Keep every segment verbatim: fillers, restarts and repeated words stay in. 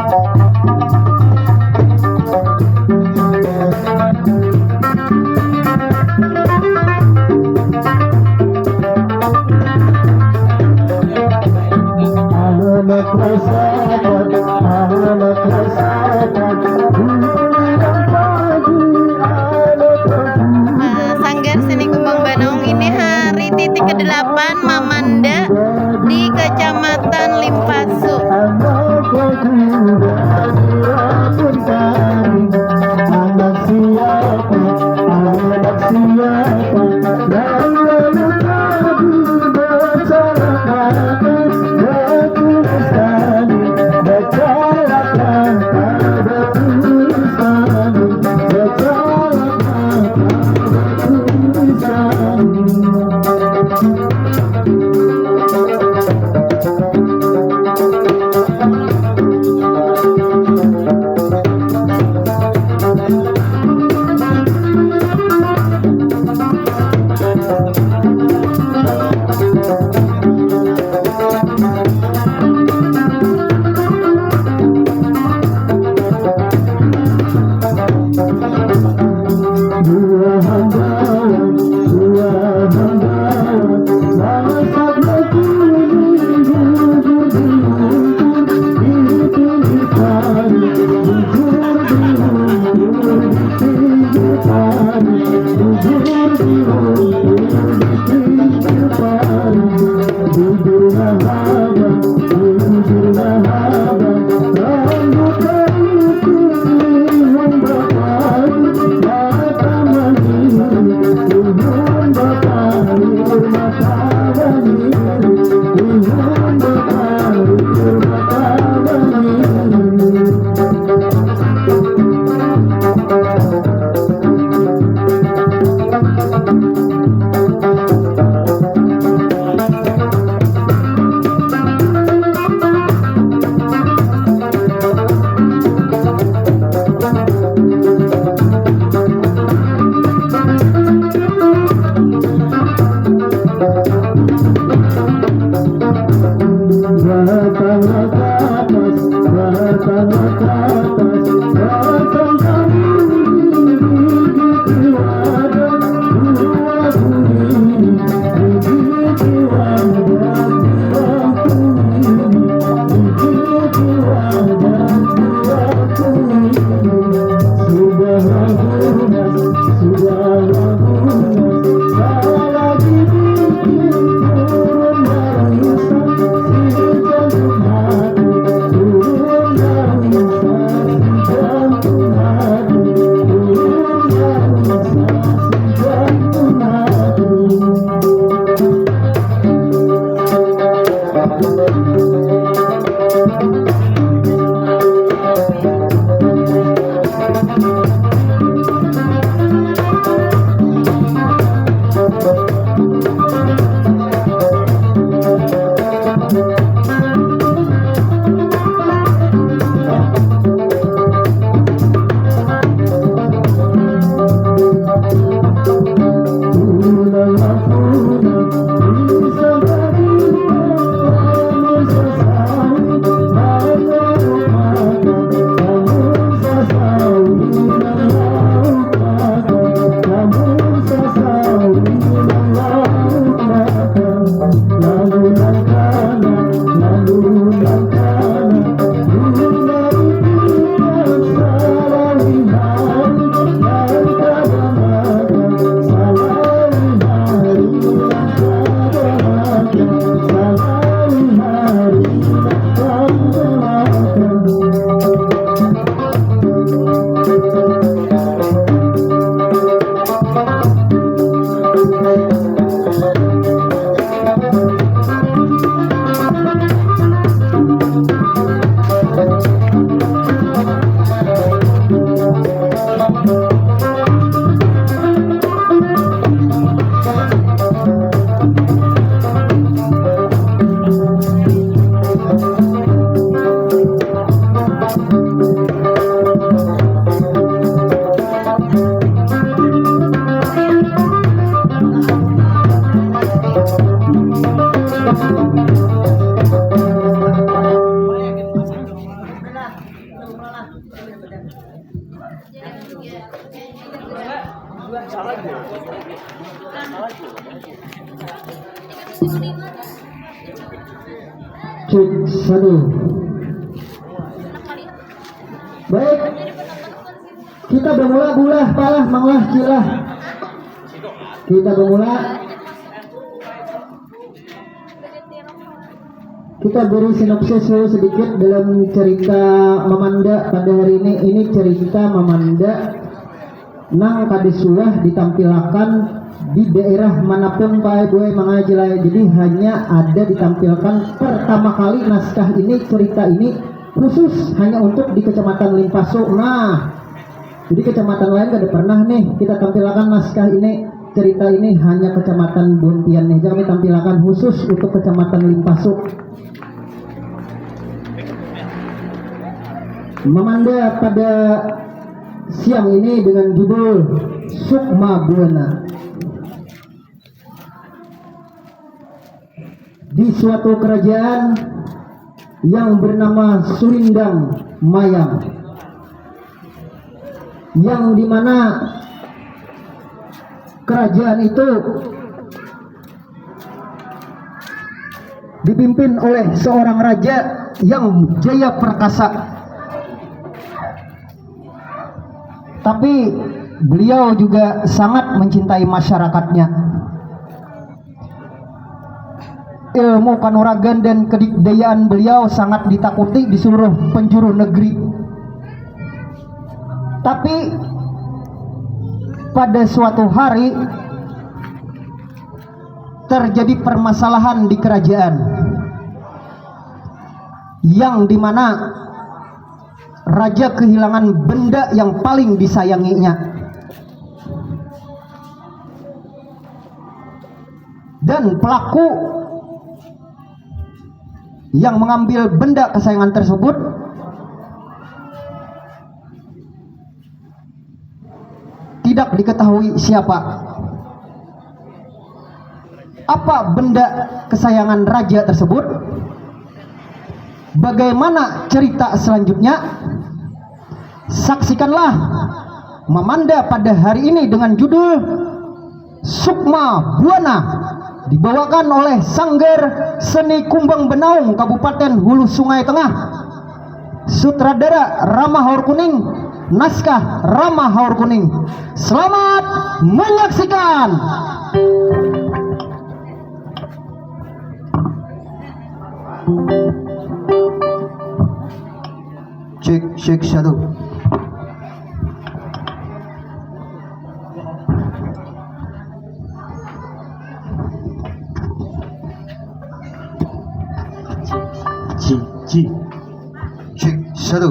Sanggar Seni Kumbang Banaung ini hari titik kedelapan mamanda di Kecamatan Limpasu. Cek satu. Baik, kita bermula bulah palah manglah cilah. Kita bermula. Kita beri sinopsis dulu sedikit dalam cerita Mamanda pada hari ini. Ini cerita Mamanda nang kada suah ditampilakan di daerah manapun, Pak Ibu, eh, Mang Ajil, eh. Jadi hanya ada ditampilkan pertama kali naskah ini, cerita ini khusus hanya untuk di Kecamatan Limpaso. Nah, jadi kecamatan lain kada pernah nih kita tampilakan naskah ini, cerita ini hanya Kecamatan Buntian nih. Jadi kami tampilakan khusus untuk Kecamatan Limpaso. Mamanda pada siang ini dengan judul Sukma Buana. Di suatu kerajaan yang bernama Surindang Mayang, yang dimana kerajaan itu dipimpin oleh seorang raja yang jaya perkasa. Tapi beliau juga sangat mencintai masyarakatnya. Ilmu kanuragan dan kedikdayaan beliau sangat ditakuti di seluruh penjuru negeri. Tapi pada suatu hari terjadi permasalahan di kerajaan, yang dimana raja kehilangan benda yang paling disayanginya. Dan pelaku yang mengambil benda kesayangan tersebut tidak diketahui siapa. Apa benda kesayangan raja tersebut? Bagaimana cerita selanjutnya? Saksikanlah Mamanda pada hari ini dengan judul Sukma Buana, dibawakan oleh Sanggar Seni Kumbang Benaung Kabupaten Hulu Sungai Tengah. Sutradara Rama Haur Kuning, naskah Rama Haur Kuning. Selamat menyaksikan. Cek, cek satu. Ci, ci. Cek satu.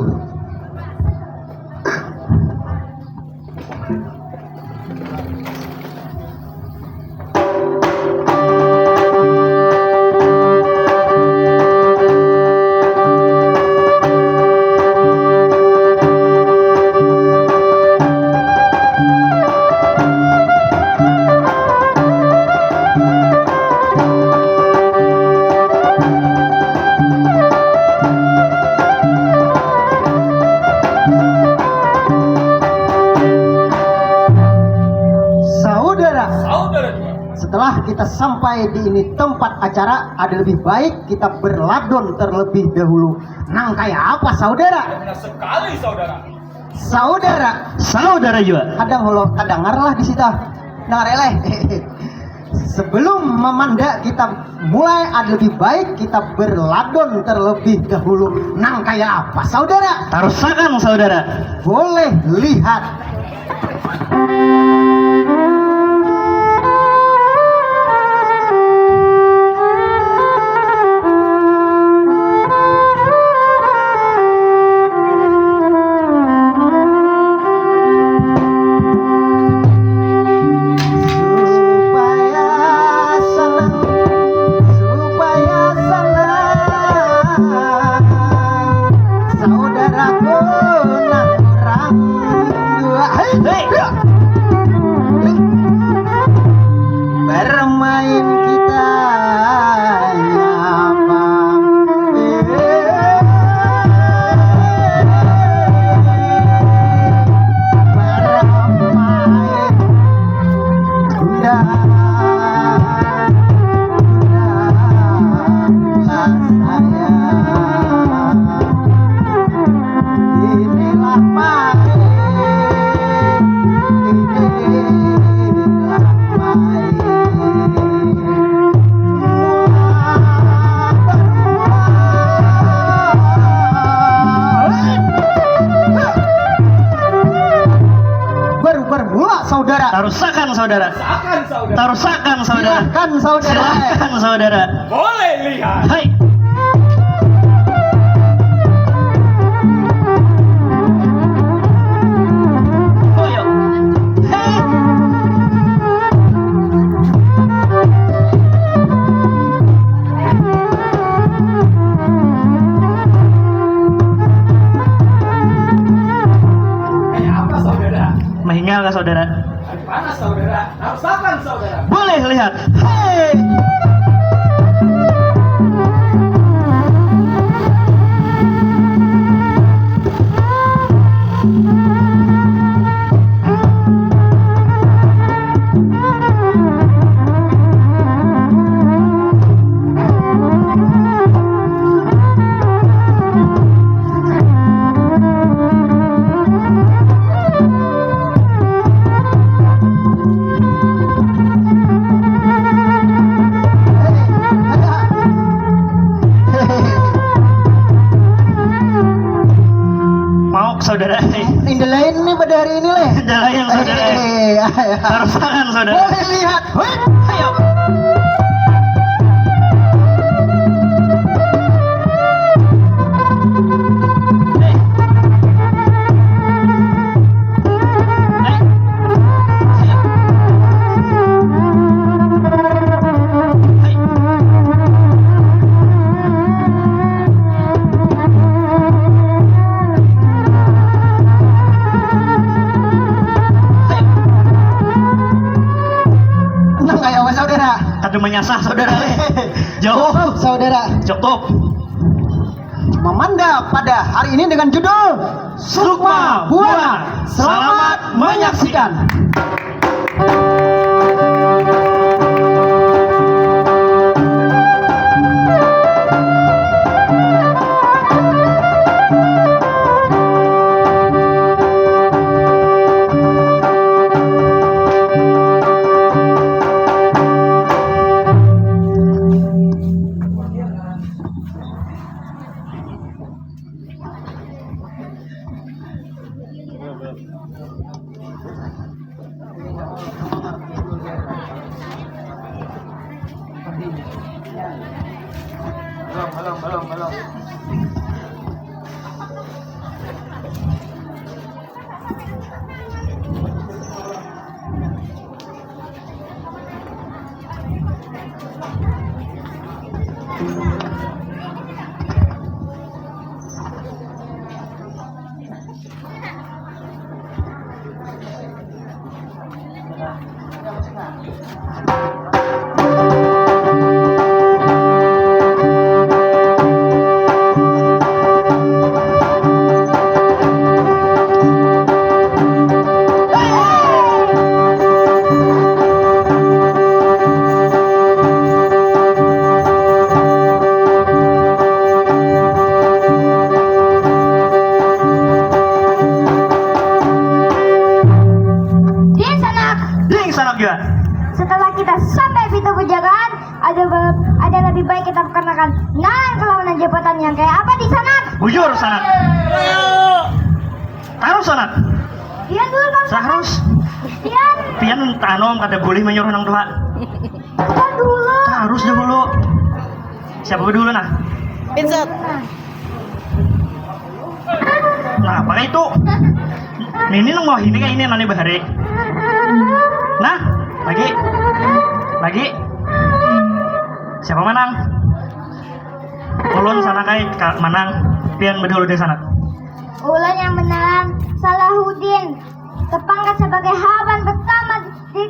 Saudara, saudara juga. Setelah kita sampai di ini tempat acara, ada lebih baik kita berladon terlebih dahulu. Nang kayak apa, saudara? Benar sekali, saudara. Saudara, saudara juga. Kadang holo kadangar lah di situ. Dengar eleh. Sebelum Mamanda kita mulai, ada lebih baik kita berladon terlebih dahulu. Nang kayak apa, saudara? Tarusakan, saudara. Boleh lihat. Supaya senang, supaya senang, saudaraku nang urang dua. Hei, hei. Bermain kita nyapa. Tarusakan, saudara. Tarusakan, saudara. Tarusakan, saudara. Silakan, saudara. Silakan, saudara. Boleh lihat. Hai. Oh, iya. Hei. Kayak apa, saudara? Mahingal kah, saudara? Panas, saudara. Rasakan, saudara. Boleh lihat. Hei. Mau, saudara. Indah lain nih pada hari ini, leh. Indah lain, saudara. Eh, eh, eh, eh. Tarusakan, saudara. Boleh lihat. Wih, ayo. Nang kayak apa, saudara? Kada menyasah, saudara. Jauh. Cukup, saudara. Cukup. Mamanda pada hari ini dengan judul Sukma Buana. Selamat menyaksikan. Dingsanak. Dingsanak jua. Setelah kita sampai pintu bujangan, ada ba-, ada lebih baik kita perkenalkan. Nah, kelawanan jabatan yang kayak apa, Dingsanak? Bujur, Sanak. Tarus, Sanak. Pian dulu, Bang. Tarus. Pian. Pian, anu, kada boleh menyuruh nang tua. Pian dulu. Tarus dahulu. Siapa dulu, nah? Insert. Nah, pakai itu. Nini nang mau ini kayak ini, nani bahari. Nah, lagi. Lagi. Siapa manang? Ulun, Sanak ai, ka-, manang. Pian bedahulu deh, Sanak. Ulun yang benaran Salahuddin, terpangkat sebagai haban pertama di,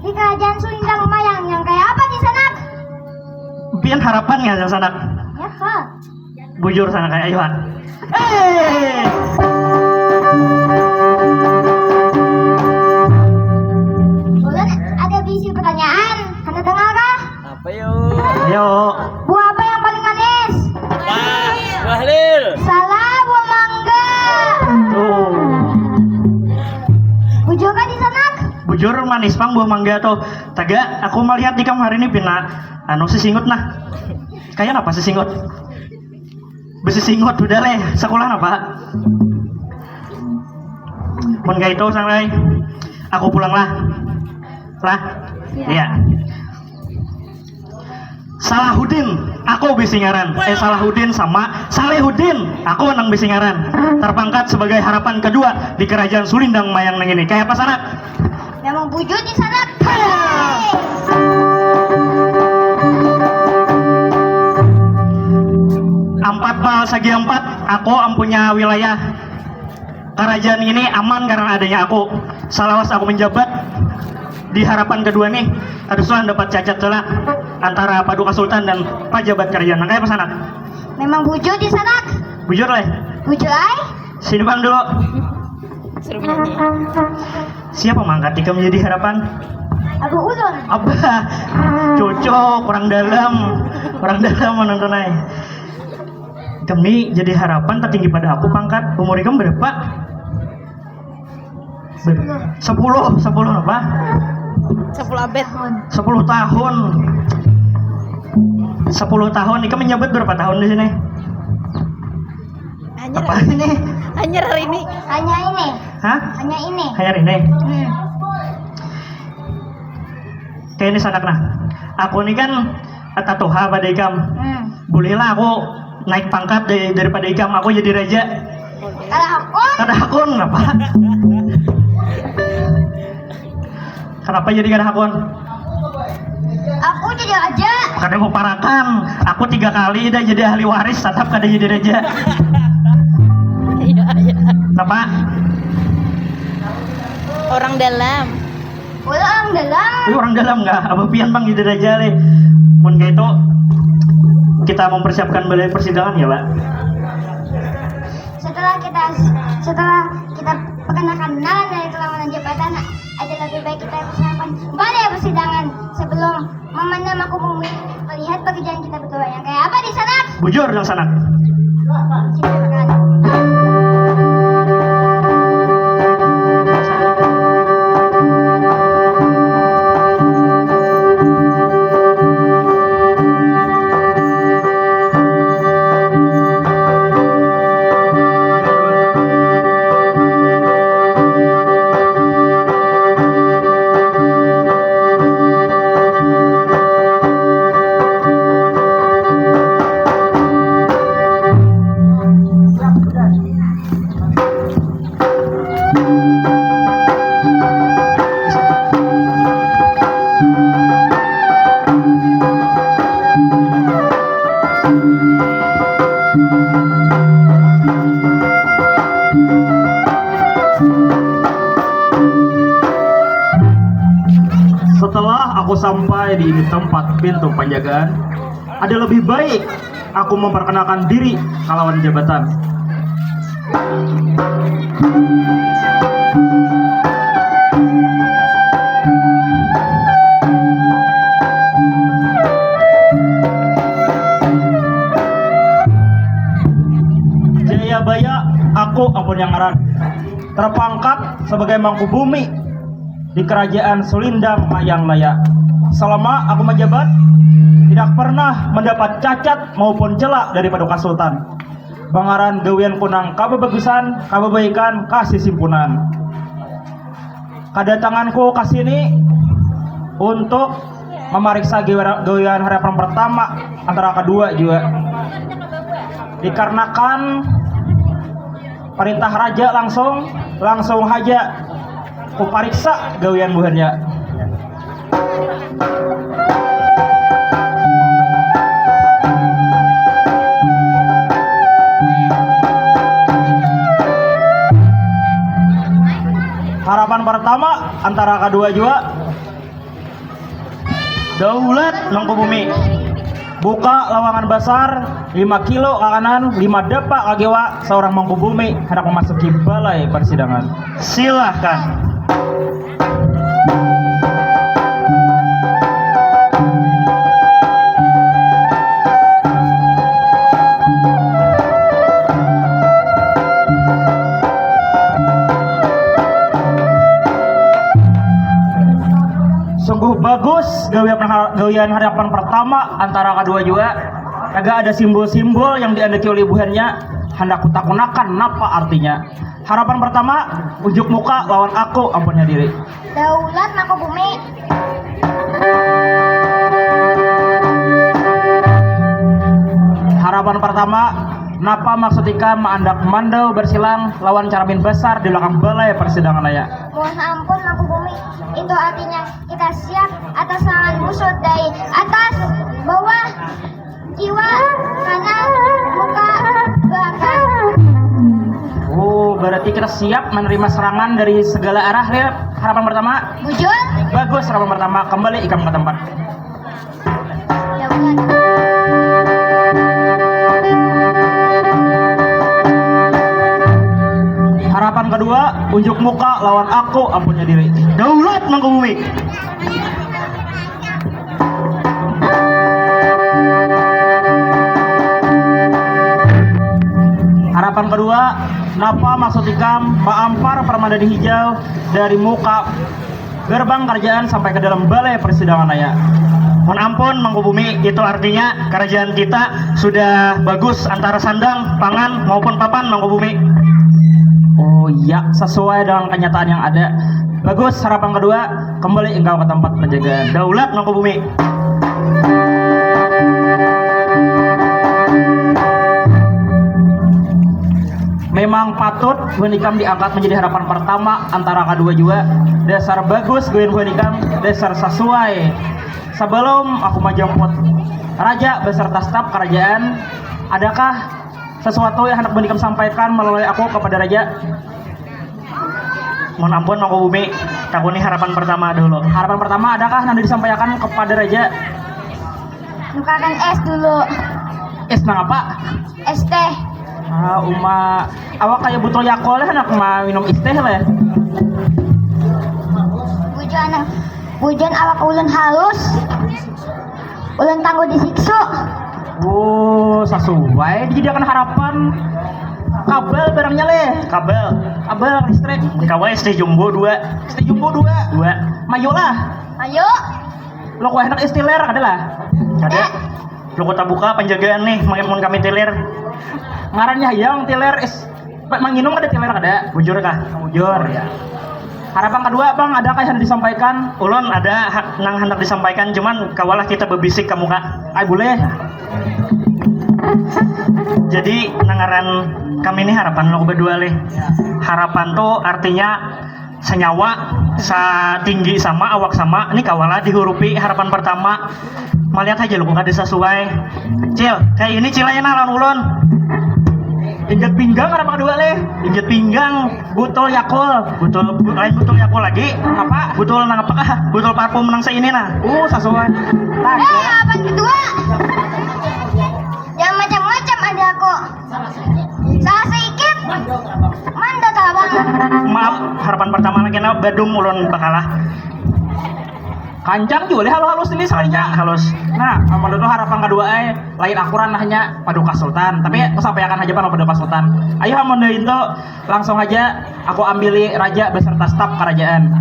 di kerajaan Sulindang Mayang. Yang kayak apa, Dingsanak? Pian harapan ya, Sanak? Ya, Kak. Bujur, Sanak ai, ayo, Han. Eh! Ulun ada bisi pertanyaan, handak dengar kah? Apa yo? Ayo. Buah apa yang paling manis? Apa? Buah lil. Salah, buah mangga. Tuh. Bujur kah, Dingsanak? Bujur, manis pang buah mangga tuh. Taga, aku melihat ikam hari ini pina, anu, sisingut nah. Kayak apa sisingut? Besisingut, udah leh, sekolah apa? Mun kaitu, Sanak ai, aku pulang lah. Lah, iya. Salahuddin, aku bisi ngaran. Eh, Salahuddin sama Salehudin, aku nang bisi ngaran. Terpangkat sebagai harapan kedua di kerajaan Sulindang Mayang nang ini. Kayak apa, sanak? Memang bujur di sana. Empat bal sagi empat, aku ampunya wilayah. Kerajaan ini aman karena adanya aku. Salawas aku menjabat di harapan kedua nih, haruslah dapat cacat lah antara Paduka Sultan dan pejabat kerajaan. Nang kaya apa, sanak? Memang bujur di sanak. Bujur, leh. Bujur, ai. Sini, Bang, dulu. Suruh menyanyi. Siapa mangkat ikam jadi harapan? Abu Ulun. Abah. Cocok, kurang dalam. Kurang dalam menonton, ai. Kami jadi harapan tertinggi pada aku pangkat. Umur ikam berapa? Ber- sepuluh, sepuluh apa? Sepuluh abad. Sepuluh tahun. Sepuluh tahun. Ikam menjabat berapa tahun di sini? Hanya apa hari ini? Hanya hari ini. Hanya ini. Hah? Hanya ini. Hanya hari ini. Hmm. Kayak ini, sanak, nah. Aku ini kan tatuha pada ikam. Hmm. Bolehlah aku naik pangkat dari, daripada ikam, aku jadi raja. Kada hakun. Kada hakun, kenapa? Kenapa jadi kada hakun? Aku jadi raja. Kada mau parakan. Aku tiga kali dah jadi ahli waris, tetap kada jadi raja. Iya, iya. Kenapa? Orang dalam. Ulah, orang dalam. Ini orang dalam nggak? Apa pian, Bang, jadi raja, leh? Mun kayak itu, kita mempersiapkan balai persidangan ya, Pak. Setelah kita setelah kita perkenalkan dari kelawanan jabatan, ada lebih baik kita persiapkan balai persidangan sebelum memanah aku melihat pekerjaan kita berdua yang kayak apa di sana. Bujur yang sana. Silakan. Setelah aku sampai di ini tempat pintu penjagaan, ada lebih baik aku memperkenalkan diri kalawan jabatan. Jayabaya, aku ampun yang ngaran. Terpangkat sebagai Mangku Bumi di kerajaan Sulindang Mayang Laya. Selama aku menjabat, tidak pernah mendapat cacat maupun celak dari Paduka Sultan. Bangaran gawian kunang kababagusan, kababaikan, kasisimpunan. Kadatanganku ka sini untuk mamariksa gawian, gawian harapan pertama antara kadua jua. Dikarenakan parintah raja langsung, langsung haja kupariksa gawian buhannya. Harapan pertama antara kadua jua. Daulat Mangkubumi. Buka lawangan basar, lima kilo ka kanan, lima dapa ka kiwa, saurang Mangkubumi handak mamasuki balai parsidangan. Silahkan. Sungguh bagus gawian, gawian harapan pertama antara kadua jua. Tagal ada simbol-simbol yang diandaki oleh buhannya. Handak kutakunakan napa artinya. Harapan pertama, unjuk muka lawan aku ampunnya diri. Daulat Mangkubumi. Harapan pertama, napa maksud ikam maandak mandau bersilang lawan caramin besar di belakang balai persidangan aya? Mohon ampun Mangkubumi, itu artinya kita siap atas serangan musuh dari atas, bawah, kiwa, kanan, muka, belakang. Oh, berarti kita siap menerima serangan dari segala arah ya. Harapan pertama. Bujur. Bagus, harapan pertama. Kembali ikam ke tempat. Daulat. Harapan kedua, unjuk muka lawan aku ampunnya diri. Daulat Mangkubumi. Harapan kedua, napa maksud ikam maampar permadani hijau dari muka gerbang kerajaan sampai ke dalam balai persidangan aya? Mohon ampun Mangkubumi, itu artinya kerajaan kita sudah bagus antara sandang, pangan maupun papan Mangkubumi. Oh iya, sesuai dengan kenyataan yang ada. Bagus, harapan kedua, kembali engkau ke tempat penjagaan. Daulat Mangkubumi. Memang patut Buhan Ikam diangkat menjadi harapan pertama antara kedua jua. Dasar bagus Buhan Ikam, dasar sesuai. Sebelum aku menjemput Raja beserta staf kerajaan, adakah sesuatu yang hendak Buhan Ikam sampaikan melalui aku kepada Raja? Mohon ampun Mangkubumi, takuni harapan pertama dulu. Harapan pertama, adakah nang disampaikan kepada Raja? Nukarkan es dulu. Es nang apa? Es teh. Ah, uma, awak kaya botol Yakult lah, handak minum es teh lah. Bujuan, bujuan awak ulun halus. Ulun tangguh disiksu. Oh, sesuai dijadikan harapan. Kabel barangnya leh. Kabel. Kabel listrik. Kawa es teh jumbo dua. Es teh jumbo dua. Dua. Mayo lah. Mayo. Lo kue hendak istiler kada lah. Kada. Lo kota buka penjagaan nih, makin mun kami tilir. Ngarannya hayang tiler is Pak manginum kada tiler kada? Bujur kah? Bujur. Oh, ya. Harapan kedua, Bang, ada kah yang disampaikan? Ulun ada ha-, nang hendak disampaikan, cuman kawalah kita bebisik ke muka. Ay, boleh. Jadi, nangaran kami ini harapan lo berdua lih. Harapan tuh artinya senyawa, satinggi sama, awak sama. Ini kawalah dihurupi harapan pertama. Malihat aja lo kok kada sesuai. Cil, kayak ini Cil aja nah lawan ulun. Injak pinggang harapan kedua lih. Injak pinggang. Botol Yakult. Botol, bu-, lain botol Yakult lagi. Apa? Botol nang apa kah? Botol parfum nang seini nah. Oh, sesuai. Nah, eh, harapan kedua. Jangan macam-macam ada aku. Salah sedikit. Manda talang. Maaf, harapan pertama lagi na badum ulun bakalah. Kancang juga lih halus-halus ini sekalinya. Kancang halus. Nah, amun itu harapan kedua ai, lain akuran nahnya Paduka Sultan. Tapi aku sampaikan aja pang Paduka Sultan. Ayo amun itu langsung aja aku ambili raja beserta staf kerajaan.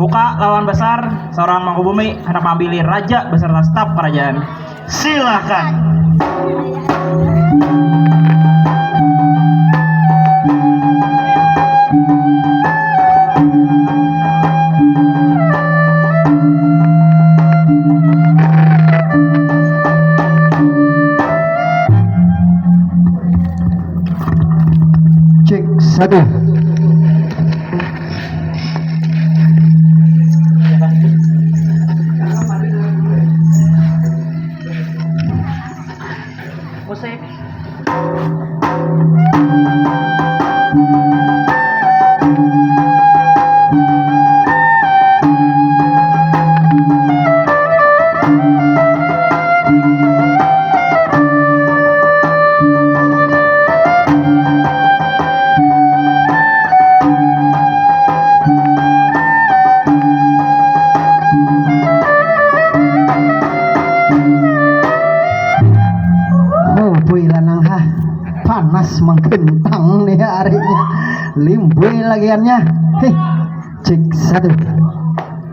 Buka lawan besar seorang Mangkubumi hendak mambili raja beserta staf kerajaan. Silakan. Cek satu. Musik. Oh, bui lanang ha. Panas mengkentang nih harinya. Limbui lagiannya. Hih, cek satu.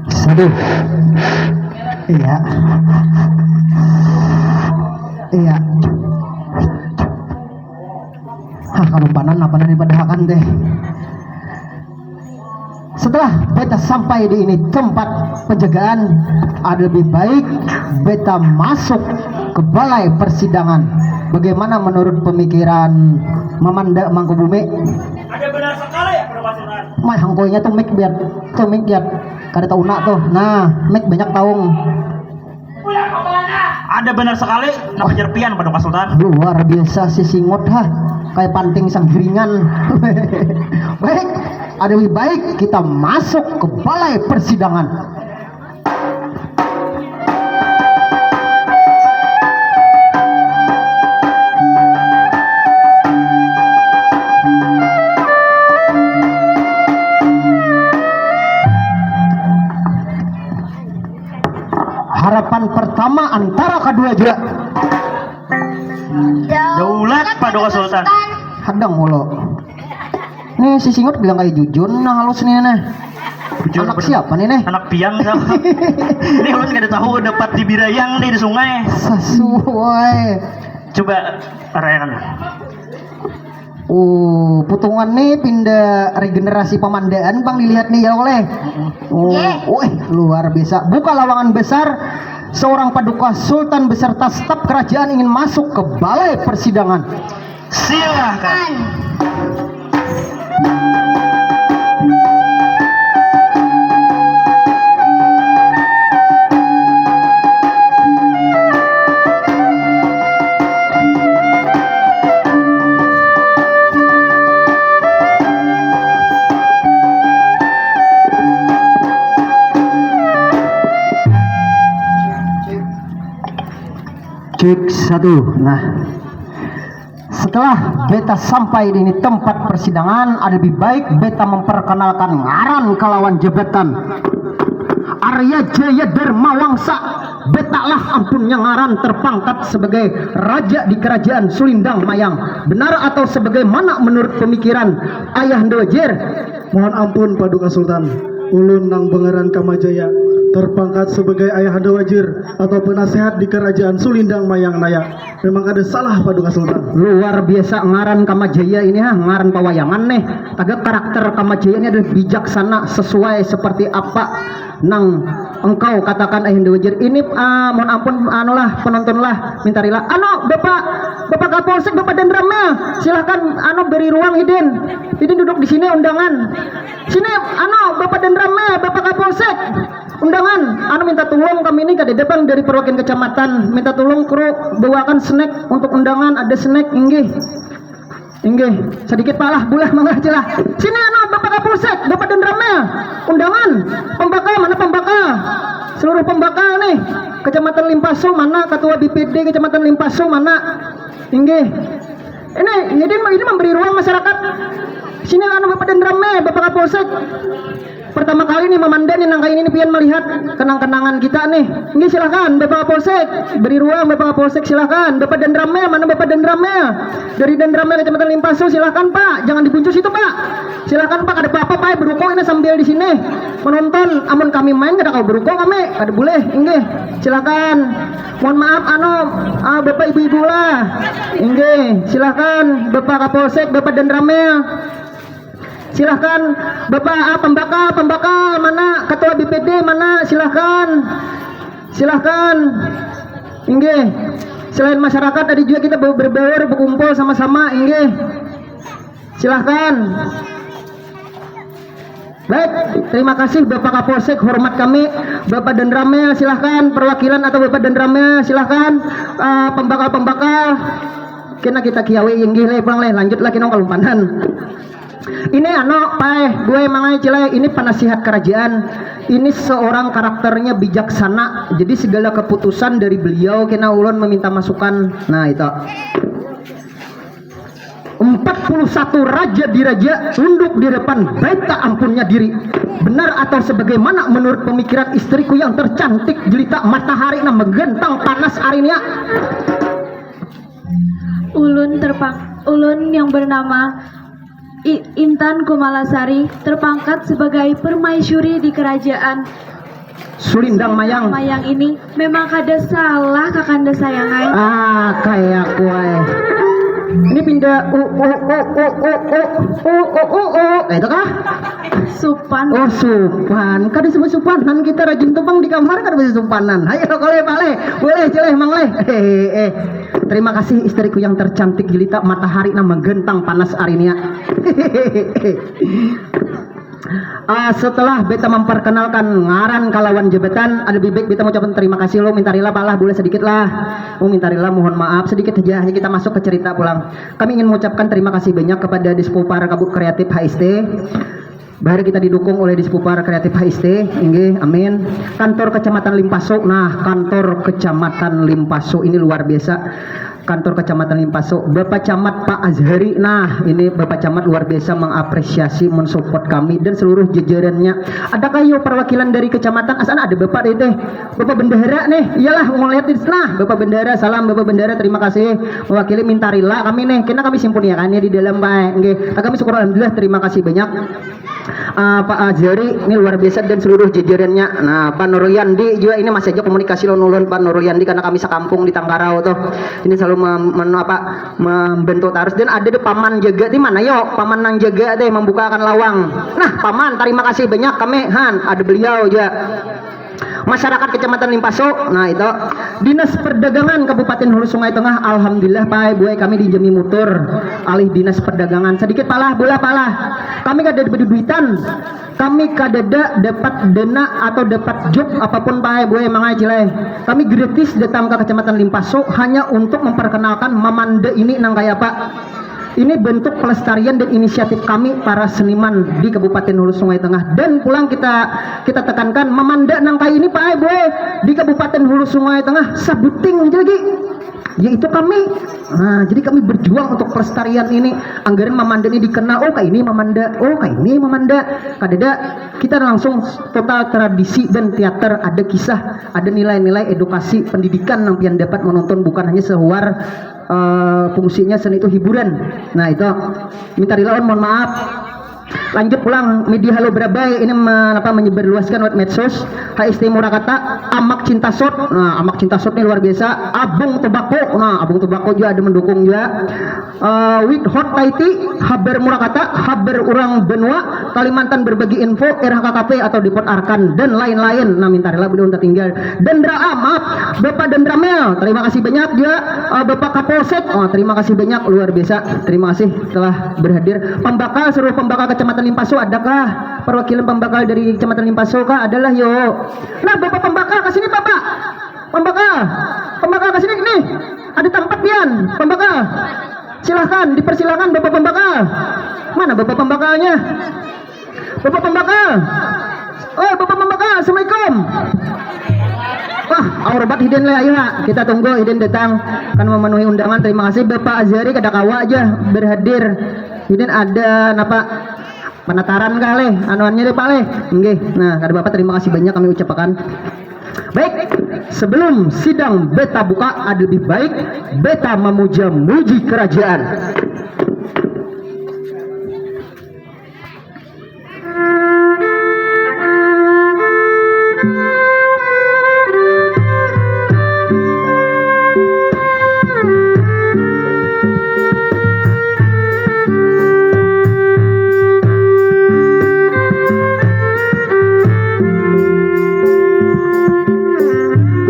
Satu. Iya. Iya. Hah, kalupanan apa nang dipadahakan teh. Setelah beta sampai di ini tempat penjagaan, ada lebih baik beta masuk ke balai persidangan. Bagaimana menurut pemikiran Mamanda Mangkubumi? Ada benar sekali ya, Pak Sunan. Mai hangkoinya tuh mic biar tuh mic biar kada tauna tuh. Nah, mic banyak taung. Ada benar sekali, napa jar pian, Paduka Sultan? Luar biasa si Singot, ha. Kayak panting sanggiringan. Baik, ada lebih baik kita masuk ke balai persidangan. Harapan pertama antara kedua jua. Daulat, Paduka Sultan. Hadang mulu. Nih si Singot bilang kayak jujun, nah halus nih nah. Jujur, anak bener. Siapa nih nih? Anak pian, sama. Ini ulun kada tahu, dapat di Birayang nih di sungai. Sesuai. Coba, Ryan. Oh, putungan nih pindah regenerasi pamandaan, Bang, dilihat nih ya oleh. Oh, wih, luar biasa. Buka lawangan besar, seorang paduka sultan beserta staf kerajaan ingin masuk ke balai persidangan. Silahkan. Cek satu. Nah, setelah beta sampai di ini tempat persidangan, ada lebih baik beta memperkenalkan ngaran kalawan jabatan. Arya Jaya Dharma Wangsa, beta lah ampunnya ngaran terpangkat sebagai raja di kerajaan Sulindang Mayang. Benar atau sebagaimana menurut pemikiran Ayahanda Wajir? Mohon ampun, Paduka Sultan. Ulun nang bengaran Kamajaya, terpangkat sebagai Ayahanda Wajir atau penasehat di kerajaan Sulindang Mayang naya. Memang kada salah, Paduka Sultan. Luar biasa ngaran Kamajaya ini, ha, ngaran pawayangan nih. Taga karakter Kamajaya ini adalah bijaksana sesuai seperti apa nang engkau katakan, Ayahanda Wajir. Ini, ah, mohon ampun, anu lah, penonton lah, minta rila. Anu, Bapak, Bapak Kapolsek, Bapak Danramnya, silahkan, anu, beri ruang hidin. Hidin duduk di sini, undangan. Sini, anu, Bapak Danramnya, Bapak Kapolsek. Undangan, anu, minta tolong kami ini kadada, Bang, dari perwakilan kecamatan. Minta tolong kru bawakan snack untuk undangan, ada snack, inggih. Inggih, sedikit palah bulah mangga cilah. Sini anu Bapak Kapolsek, Bapak Danramnya. Undangan, pembakal, mana pembakal? Seluruh pembakal nih. Kecamatan Limpaso mana? Ketua B P D Kecamatan Limpaso mana? Inggih. Ini, ini, ini memberi ruang masyarakat. Sini anu Bapak Danramnya, Bapak Kapolsek. Pertama kali nih mamanda nih nang kaini nih pian melihat kenang-kenangan kita nih. Ini silahkan Bapak Kapolsek, beri ruang Bapak Kapolsek, silahkan. Bapak Danramnya, mana Bapak Danramnya? Dari Danramnya Kecamatan Limpaso, silahkan Pak, jangan dibuncus itu Pak. Silahkan Pak, kada apa-apa Pak, beruko ini sambil di sini menonton. Amun kami main kada kau beruko kami, kada boleh. Inggih, silahkan. Mohon maaf anu, ah, Bapak ibu-ibu lah. Inggih, silahkan Bapak Kapolsek, Bapak Danramnya. Silahkan Bapak, ah, pembakal, pembakal mana, ketua B P D mana, silahkan. Silahkan. Inggih. Selain masyarakat tadi juga kita be-, berbaur, berkumpul sama-sama, inggih. Silahkan. Baik, terima kasih Bapak Kapolsek, hormat kami. Bapak Danramnya silahkan, perwakilan atau Bapak Danramnya silahkan. Ah, pembakal-pembakal. Kena kita kiawi, inggih leh, pulang leh, lanjut lagi nong kalumpanan. Ini ano, pae, gue mangai cilai, ini penasihat kerajaan. Ini seorang karakternya bijaksana. Jadi segala keputusan dari beliau, kena ulun meminta masukan. Nah, itu. Empat puluh satu raja diraja tunduk di depan beta ampunnya diri. Benar atau sebagaimana menurut pemikiran istriku yang tercantik jelita matahari nang menggentang panas arinya? Ulun terpang-, ulun yang bernama I-, Intan Kumalasari terpangkat sebagai permaisuri di kerajaan Sulindang Mayang. Mayang ini memang kada salah, Kakanda sayangai. Ah, kayak kue. Ini pindah u u u u u u u u u u, kayak itu kah? Supan. Oh, supan. Kada disebut supanan kita, rajin tuh, Bang, di kamar kada bisa supanan. Ayo, boleh, boleh. Boleh, jeleh, Mang, leh. Eh, eh. Terima kasih istriku yang tercantik jelita, matahari nang menggentang panas arinya. Ah, setelah beta memperkenalkan ngaran kalawan jabatan, ada lebih baik beta mengucapkan terima kasih lo, minta rila, Pak, lah, boleh sedikit lah. Oh, minta rila, mohon maaf, sedikit aja, hanya kita masuk ke cerita pulang. Kami ingin mengucapkan terima kasih banyak kepada Dispupar Kabut Kreatif H S T. Bahari kita didukung oleh Dispupar Kreatif H S T, inggih, amin. Kantor Kecamatan Limpaso, nah, kantor Kecamatan Limpaso ini luar biasa. Kantor Kecamatan Limpaso, Bapak Camat Pak Azhari, nah, ini Bapak Camat luar biasa mengapresiasi, mensupport kami dan seluruh jajarannya. Adakah yo perwakilan dari kecamatan? Asana ada Bapak deh, teh. Bapak Bendahara nih, iyalah, mau lihat di sana. Bapak Bendahara, salam Bapak Bendahara, terima kasih. Mewakili minta rila kami nih, kena kami simpuniakannya di dalam, Pak. Nggih, kami syukur alhamdulillah, terima kasih banyak. Ah, Pak Azhari ini luar biasa dan seluruh jajarannya. Nah, Pak Nur Yandi juga ini masih aja komunikasi lawan ulun, Pak Nur Yandi, karena kami sekampung di Tangkarau tuh. Ini selalu mem-, men-, apa, membantu terus. Dan ada di paman jaga di mana yo? Paman nang jaga deh membukakan lawang. Nah, paman, terima kasih banyak kami. Han, ada beliau juga. Masyarakat Kecamatan Limpaso, nah itu. Dinas Perdagangan Kabupaten Hulu Sungai Tengah, alhamdulillah, Pak, buai kami dijami mutur alih Dinas Perdagangan. Sedikit palah, bola palah. Kami kada ada duitan. Kami kadada dapat dana atau dapat job apapun, Pak, buai, mangai cilai. Kami gratis datang ke Kecamatan Limpaso hanya untuk memperkenalkan mamanda ini nang kaya apa. Ini bentuk pelestarian dan inisiatif kami para seniman di Kabupaten Hulu Sungai Tengah. Dan pulang kita, kita tekankan, mamanda nang kaya ini, Pak, eh, boy, di Kabupaten Hulu Sungai Tengah, sabuting aja lagi, yaitu kami. Nah, jadi kami berjuang untuk pelestarian ini. Anggaran mamanda ini dikenal, oh, kayak ini mamanda, oh, kayak ini mamanda. Kadada, kita langsung total tradisi dan teater, ada kisah, ada nilai-nilai edukasi, pendidikan yang pian dapat menonton, bukan hanya sehuar eh, fungsinya seni itu hiburan. Nah, itu minta dilawan, mohon maaf. Lanjut pulang, media Halo Berabai ini me-, apa, menyebarluaskan lewat medsos. H S T Murakata, Amak Cinta Shot. Nah, Amak Cinta Shot ini luar biasa. Abung Tobacco. Nah, Abung Tobacco juga ada mendukung juga. Eh, With Hot Taiti, Habar Murakata, Habar Urang Benua, Kalimantan Berbagi Info, R H K K P atau Depot Arkan, dan lain-lain. Nah, minta rela beliau tak tinggal. Dan Ra-, ah, maaf, Bapak Dandramel, terima kasih banyak juga. Eh, Bapak Kapolsek, oh, terima kasih banyak, luar biasa. Terima kasih telah berhadir. Pembakal, seluruh pembakal Kecamatan Limpaso, adakah perwakilan pembakal dari Kecamatan Limpaso kah? Adalah, yo. Nah, Bapak Pembakal, ke sini, Bapak. Pembakal, Pembakal, ke sini nih. Ada tempat pian, Pembakal. Silahkan, dipersilahkan, Bapak Pembakal. Mana Bapak Pembakalnya? Bapak Pembakal. Oh, Bapak Pembakal, assalamualaikum. Wah, aur bat hidin leh, ayo ha. Kita tunggu hidin datang, kan memenuhi undangan. Terima kasih Bapak Azhari, kada kawa aja berhadir. Hidin ada napa, penataran kah leh? Anuannya deh, Pak, leh. Nggih. Nah, kada apa-apa, terima kasih banyak kami ucapakan. Baik, sebelum sidang beta buka, ada lebih baik beta memuja-muji kerajaan.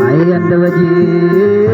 Ayanda wajib.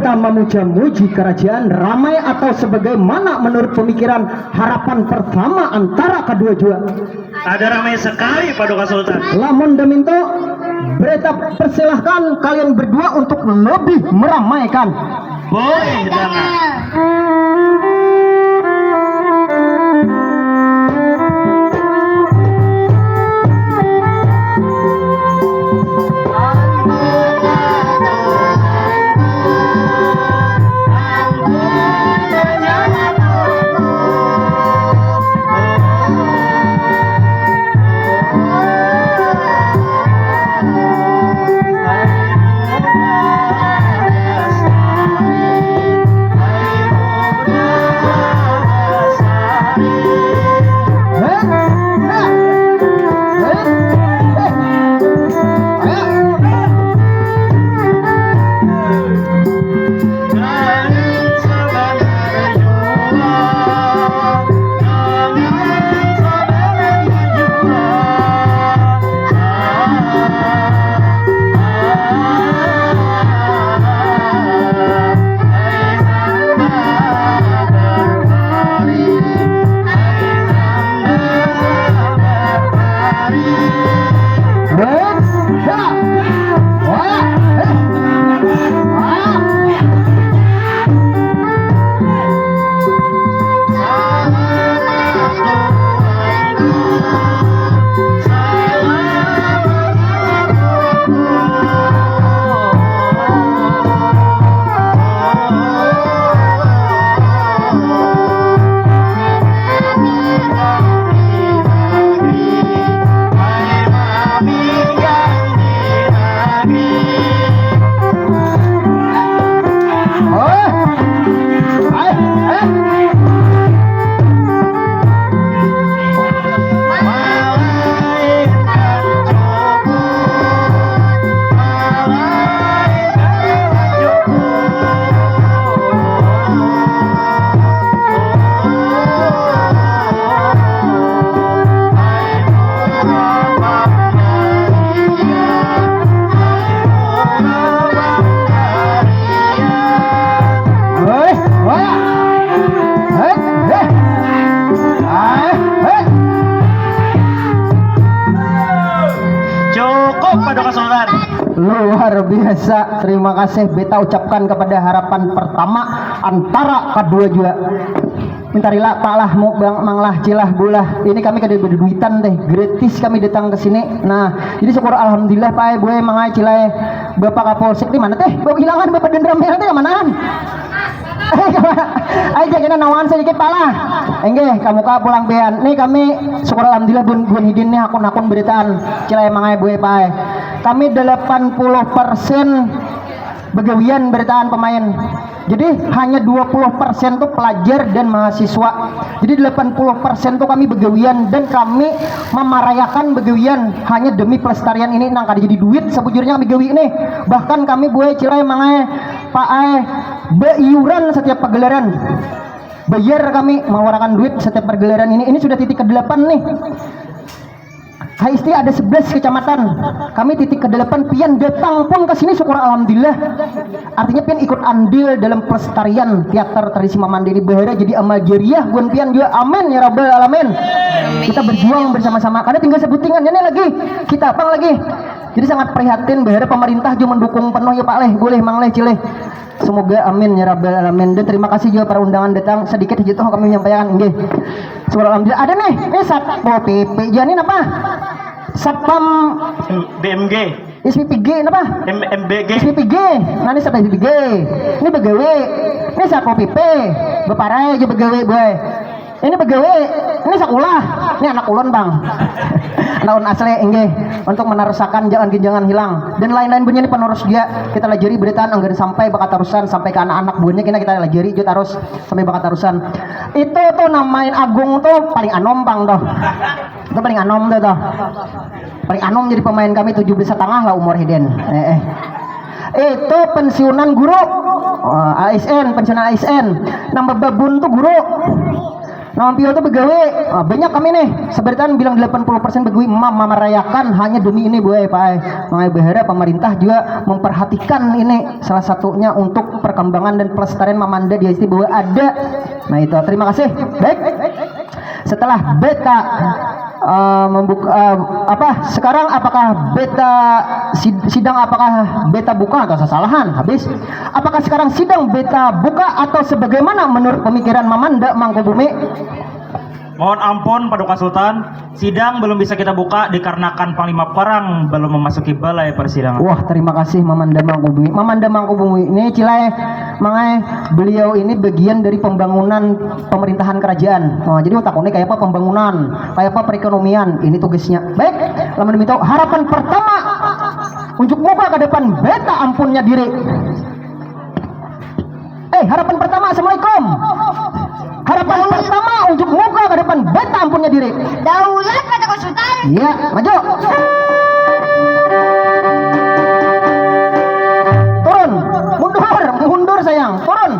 Memuja-muji kerajaan ramai atau sebagaimana menurut pemikiran harapan pertama antara kedua jua? Ada ramai sekali, Paduka Sultan. Lamun daminto, berita persilahkan kalian berdua untuk lebih meramaikan. Boleh, Dangan. Cukup, Paduka Sultan. Luar biasa. Terima kasih beta ucapkan kepada harapan pertama antara kedua jua. Minta rila, Pak lah, mau bang, manglah, cilah, bulah. Ini kami kada berduitan teh, gratis kami datang ke sini. Nah, jadi syukur alhamdulillah, Pak, eh, buai, mangai, cilai, Bapak Kapolsek di mana teh? Bapak hilangan, Bapak Danramil teh kamanaan? Ayo, kena nawangan sedikit, Pak lah. Enggih, kamu ka pulang pian. Nih kami syukur alhamdulillah bun, bun hidin nih, akun-akun beritaan. Cilai, mangai, buai, Pak, eh. Kami delapan puluh persen begawian beritaan pemain. Jadi hanya dua puluh persen tuh pelajar dan mahasiswa. Jadi delapan puluh persen tuh kami begawian dan kami memarayakan begawian hanya demi pelestarian ini nang kada jadi duit sebujurnya kami gawi nih. Bahkan kami buai, cilai, mangai, paai beiuran setiap pagelaran. Bayar kami mengeluarkan duit setiap pergelaran ini. Ini sudah titik kedelapan nih. Hai Isti, ada sebelas kecamatan. Kami titik kedelapan, pian datang pun ke sini syukur alhamdulillah. Artinya pian ikut andil dalam pelestarian teater tradisi Mamandi ini, bahara jadi amal jariah buan pian jua. Amin ya rabbal alamin. Kita berjuang bersama-sama. Kada tinggal sebutingan ini lagi. Kita apang lagi. Jadi sangat prihatin bahara pemerintah jua mendukung penuh ya Pak leh, boleh mang leh, cileh. Semoga amin ya rabbal alamin. Dan terima kasih juga para undangan datang. Sedikit hiji tuh kami menyampaikan, nggih. Syukur alhamdulillah. Ada nih, ini Satpol P P. Jadi napa? Satpam B M G. S P P G napa? M- M B G. S P P G. Nah, ini Satpol P P G. Ini begawe. Ini Satpol P P. Beparai aja begawe, boy. Ini begawe, ini sekolah, ini anak ulun bang. Anak ulun asli, inggih, untuk meneruskan jangan genjangan hilang dan lain-lain bunyi ini penerus dia. Kita lajari beritaan anggar sampai bakatarusan sampai ke anak-anak bunyi kita kita lajari juga terus sampai bakatarusan. Itu tuh namain Agung tuh paling anom bang tuh. Itu paling anom tuh tuh. Paling anom jadi pemain kami tujuh belas setengah lah umur hiden. Eh, eh. Itu pensiunan guru. Oh, A S N, pensiunan A S N. Nambah babun tuh guru. Nah, Ampio tuh begawe, ah, banyak kami nih. Seberitaan bilang delapan puluh persen begawe, ma-, mamarayakan hanya demi ini, buai, paai. Mangai bahara pemerintah juga memperhatikan ini, salah satunya untuk perkembangan dan pelestarian Mamanda di I C T bahwa ada. Nah, itu, terima kasih. Baik. Setelah beta, eh, membuka, eh, apa, sekarang apakah beta sid-, sidang, apakah beta buka atau sesalahan habis? Apakah sekarang sidang beta buka atau sebagaimana menurut pemikiran Mamanda Mangkubumi? Mohon ampun, Paduka Sultan, sidang belum bisa kita buka dikarenakan Panglima Perang belum memasuki balai persidangan. Wah, terima kasih Mamanda Mangkubumi. Mamanda Mangkubumi ini, Cilai, Mangai, beliau ini bagian dari pembangunan pemerintahan kerajaan. Oh, jadi otak ini kayak apa pembangunan, kayak apa perekonomian, ini tugasnya. Baik, lamun demikian, harapan pertama untuk muka ke depan beta ampunnya diri. Eh, harapan pertama, assalamualaikum. Harapan pertama untuk muka ke depan beta ampunnya diri. Daulat kata Sultan. Iya, maju. Turun, mundur, mundur sayang, turun.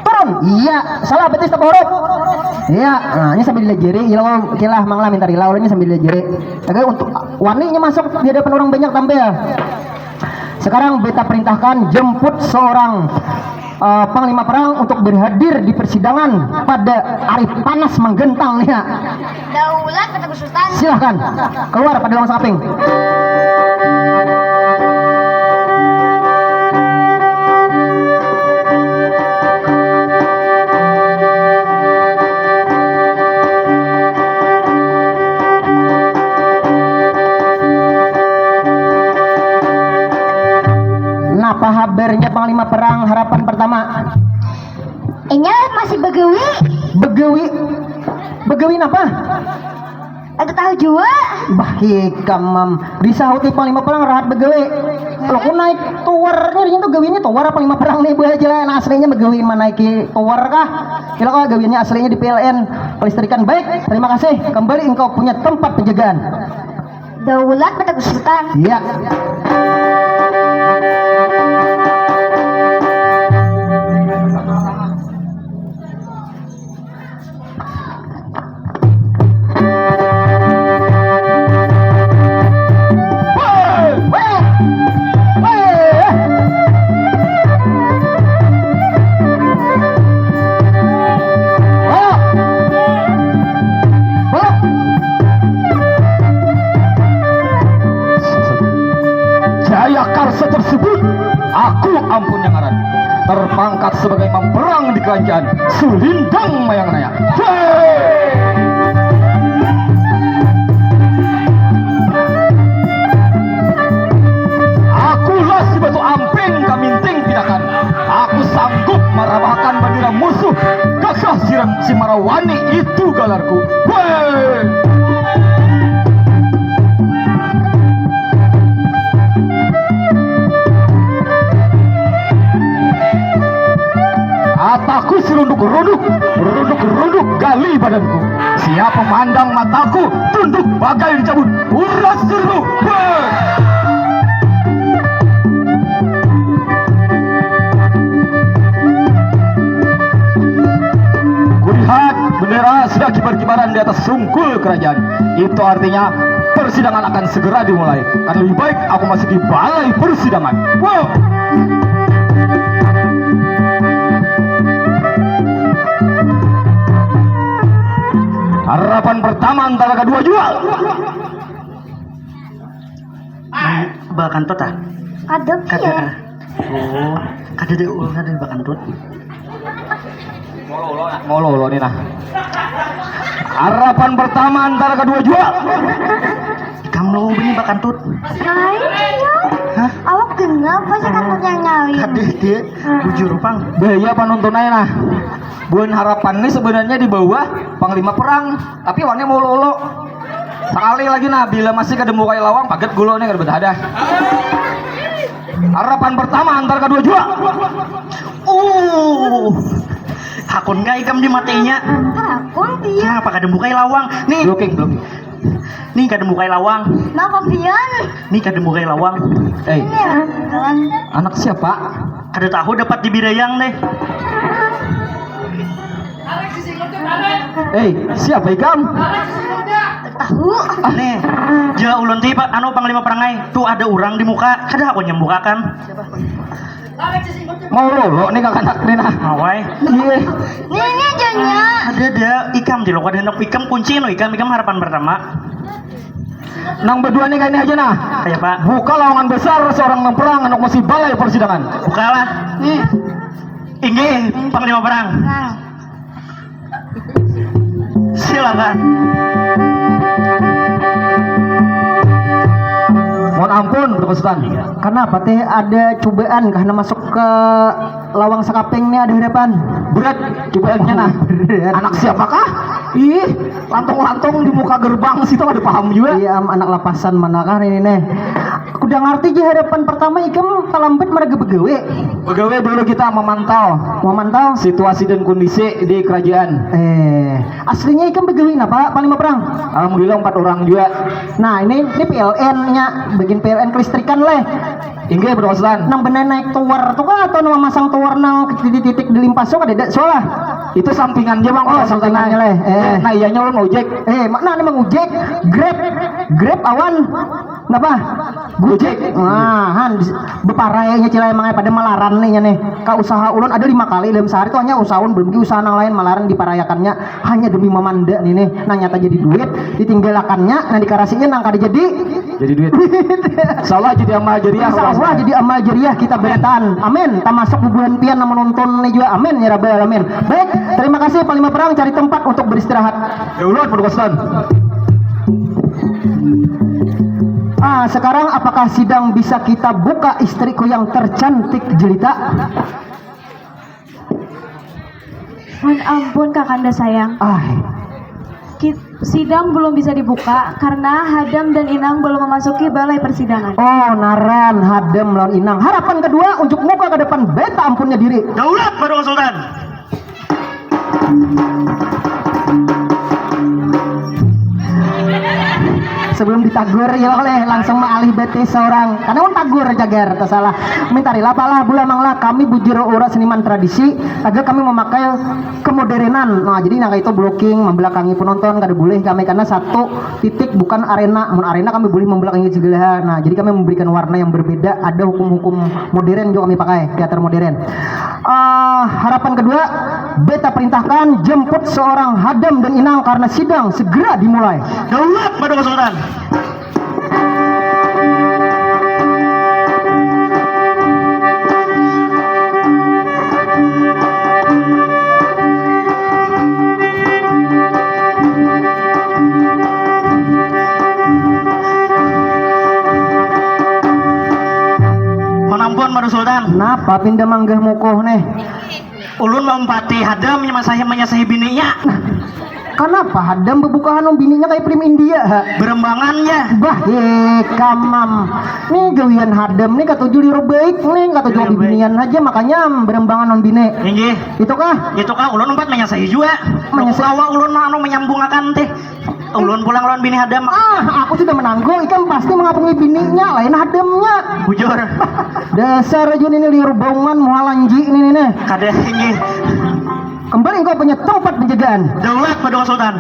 Turun. Iya, salah betis tepuk huruf. Iya, nah, ini sambil dilajari, ilau kilah manglah minta rila ulunnya sambil dilajari. Oke, untuk waninya masuk di hadapan orang banyak tampil. Sekarang beta perintahkan jemput seorang, eh, panglima perang untuk berhadir di persidangan pada hari panas menggentang nih ya. Daulat kata Sultan. Silahkan keluar pada lawang samping. Napa habarnya Panglima Perang harapan pertama? Inya masih begawi. Begawi? Begawi napa? Ada tahu jua. Bah, ikam, Mam. Disahuti Panglima Perang rahat begawi. Lo ku naik tower, ini tuh gawinya tower Panglima Perang nih, buah aja lah. Nah, aslinya begawi manaiki tower kah? Kira kah gawinya aslinya di P L N kelistrikan. Baik, terima kasih. Kembali engkau punya tempat penjagaan. Daulat mata Sultan. Iya. Jaya karsa tersebut, aku ampun yang ngaran. Terpangkat sebagai mamperang di kerajaan Sulindang Mayang Naya. Hei! Akulah si Batu Amping Kaminting Pinakan. Aku sanggup marabahakan bandera musuh. Gagah sirang si Marawani itu galarku. Hei! Ataku serunduk-runduk, runduk-runduk gali badanku. Siapa mandang mataku, tunduk bagai dicabut. Uras dirimu. Hei! Kulihat bendera sudah kibar-kibaran di atas sungkul kerajaan. Itu artinya persidangan akan segera dimulai. Kan lebih baik aku masuk di balai persidangan. Wow. Harapan pertama antara kedua jua. Bakantut ah? Kada. Kada. Oh, kada ada ulun kada bakantut. Molo-olo nih nah. Harapan pertama antara kedua jua. Kamu bini bakantut. Lain ya. Hah? Awak genap pasti kantut yang nyalin. Kada dia. Bujur pang. Bahaya panuntun aja nah. Buan harapan nih sebenarnya di bawah panglima perang, tapi awalnya molo-olo. Sekali lagi nah, bila masih kada mukai lawang, pagat gulo nih kada betah dah. Harapan pertama antar kedua jua. Uh, hakun kah ikam di matinya? Hakun dia. Kenapa kada mukai lawang? Nih. Blocking, blocking. Nih kada mukai lawang. Napa pian? Nih kada mukai lawang. Eh. Iya. Anak siapa? Kada tahu dapat di Bidayang deh. Tarik sisi ngecut, tarik. Hei, siapa ikam? Tahu. Nih, jua ulun ti, Pak, anu, Panglima Perang ai. Tuh ada urang di muka, kada aku nyambukakan. Mau lolo nih kakanak nih nah. Mawai. Iya. Nih, nih aja nya. Ada, ada. Ikam di lo, kada hendak ikam kunci nu ikam, ikam harapan pertama. Nang berdua nih kayak ini aja nah. Kayak apa? Buka lowongan besar seorang nang perang anak masih balai persidangan. Bukalah. Nih. Inggih, Panglima Perang. Nah. Silakan. Mohon ampun, Pak Sultan. Kenapa teh ada cobaan kah masuk ke lawang sekaping nih ada hadapan? Berat cobaannya nah. Berat. Anak siapakah? Ih, lantung-lantung di muka gerbang situ ada paham juga. Iya, am, anak lapasan mana kah ini nih? Kuda ngerti aja hadapan pertama ikam terlambat mereka begawe. Begawe dulu kita memantau. Memantau situasi dan kondisi di kerajaan. Eh, aslinya ikam begawe napa, Panglima Perang? Alhamdulillah empat orang juga. Nah, ini ini P L N-nya, bikin P L N kelistrikan leh. Inggih, Bro Sultan. Nang benar naik tower tuh kah atau nang memasang tower nang titik-titik di limpas tuh kada ada soalnya. Itu sampingannya, Bang. Oh, sampingannya leh. Eh. Nah, iyanya ulun ojek. Eh, mana nih Mang Ojek? Grab. Grab awan. Napa? Gojek. Nah, han, beparainya cilai mangai pada malaran nih nya nih. Ka usaha ulun ada lima kali dalam sehari tuh hanya usaha ulun belum usaha nang lain malaran diparayakannya hanya demi mamanda nih nih. Nang nyata jadi duit, ditinggalakannya, nang dikarasinya nang kada jadi. Jadi duit. Insya Allah jadi amal jariah. Insya Allah jadi amal jariah kita berataan. Amin. Termasuk bubuhan pian yang menonton nih juga. Amin ya rabbal alamin. Baik, terima kasih Panglima Perang cari tempat untuk beristirahat. Ya Allah, Pak Sultan. Ah, sekarang apakah sidang bisa kita buka istriku yang tercantik jelita? Mohon ampun, Kakanda sayang. Ah. Kit-, sidang belum bisa dibuka karena Hadam dan Inang belum memasuki balai persidangan. Oh, naran Hadam lawan Inang. Harapan kedua untuk muka ke depan beta ampunnya diri. Daulat, Pak Sultan. Sebelum ditagur ya oleh langsung maalih betis seorang karena mun tagur jagar tersalah mintarilah palah bula manglah kami bujur ura seniman tradisi taga kami memakai kemoderenan nah jadi nang itu blocking membelakangi penonton kada boleh kami karena satu titik bukan arena mun arena kami boleh membelakangi segala hal nah jadi kami memberikan warna yang berbeda ada hukum-hukum modern juga kami pakai teater modern. Ah, harapan kedua, beta perintahkan jemput seorang Hadam dan Inang karena sidang segera dimulai. Daulat, Pak Sultan. Mohon ampun, Pak Sultan. Napa pindah manggah mukuh nih? Ulun maumpati Hadam manyasahi, manyasahi bininya. Nah, kanapa Hadam bebukahan wan bininya kaya film India ha? Berembangannya. Bah, ye kamam. Nih gawian Hadam nih katuju liur baik nih katuju bibinian haja makanya berembangan wan bini. Inggih. Itu kah? Itu kah ulun umpat manyasahi jua. Manyasahi. Kawa ulun anu menyambungakan teh. Ulun pulang lawan bini hadam. Ah, aku sudah menangguh. Ikam pasti mengapungi bininya, lain hadamnya. Bujur. Dasar aja ini liur baungan muha lanji ini nih. Kada ini. Kembali engkau punya tempat penjagaan. Daulat pada Sultan.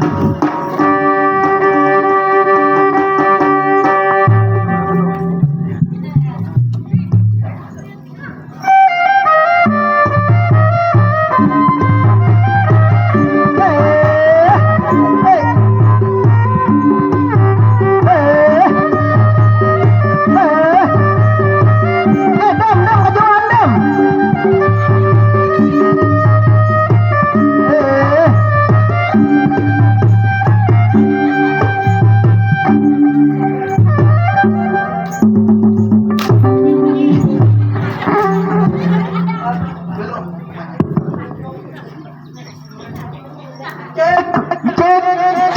Cek,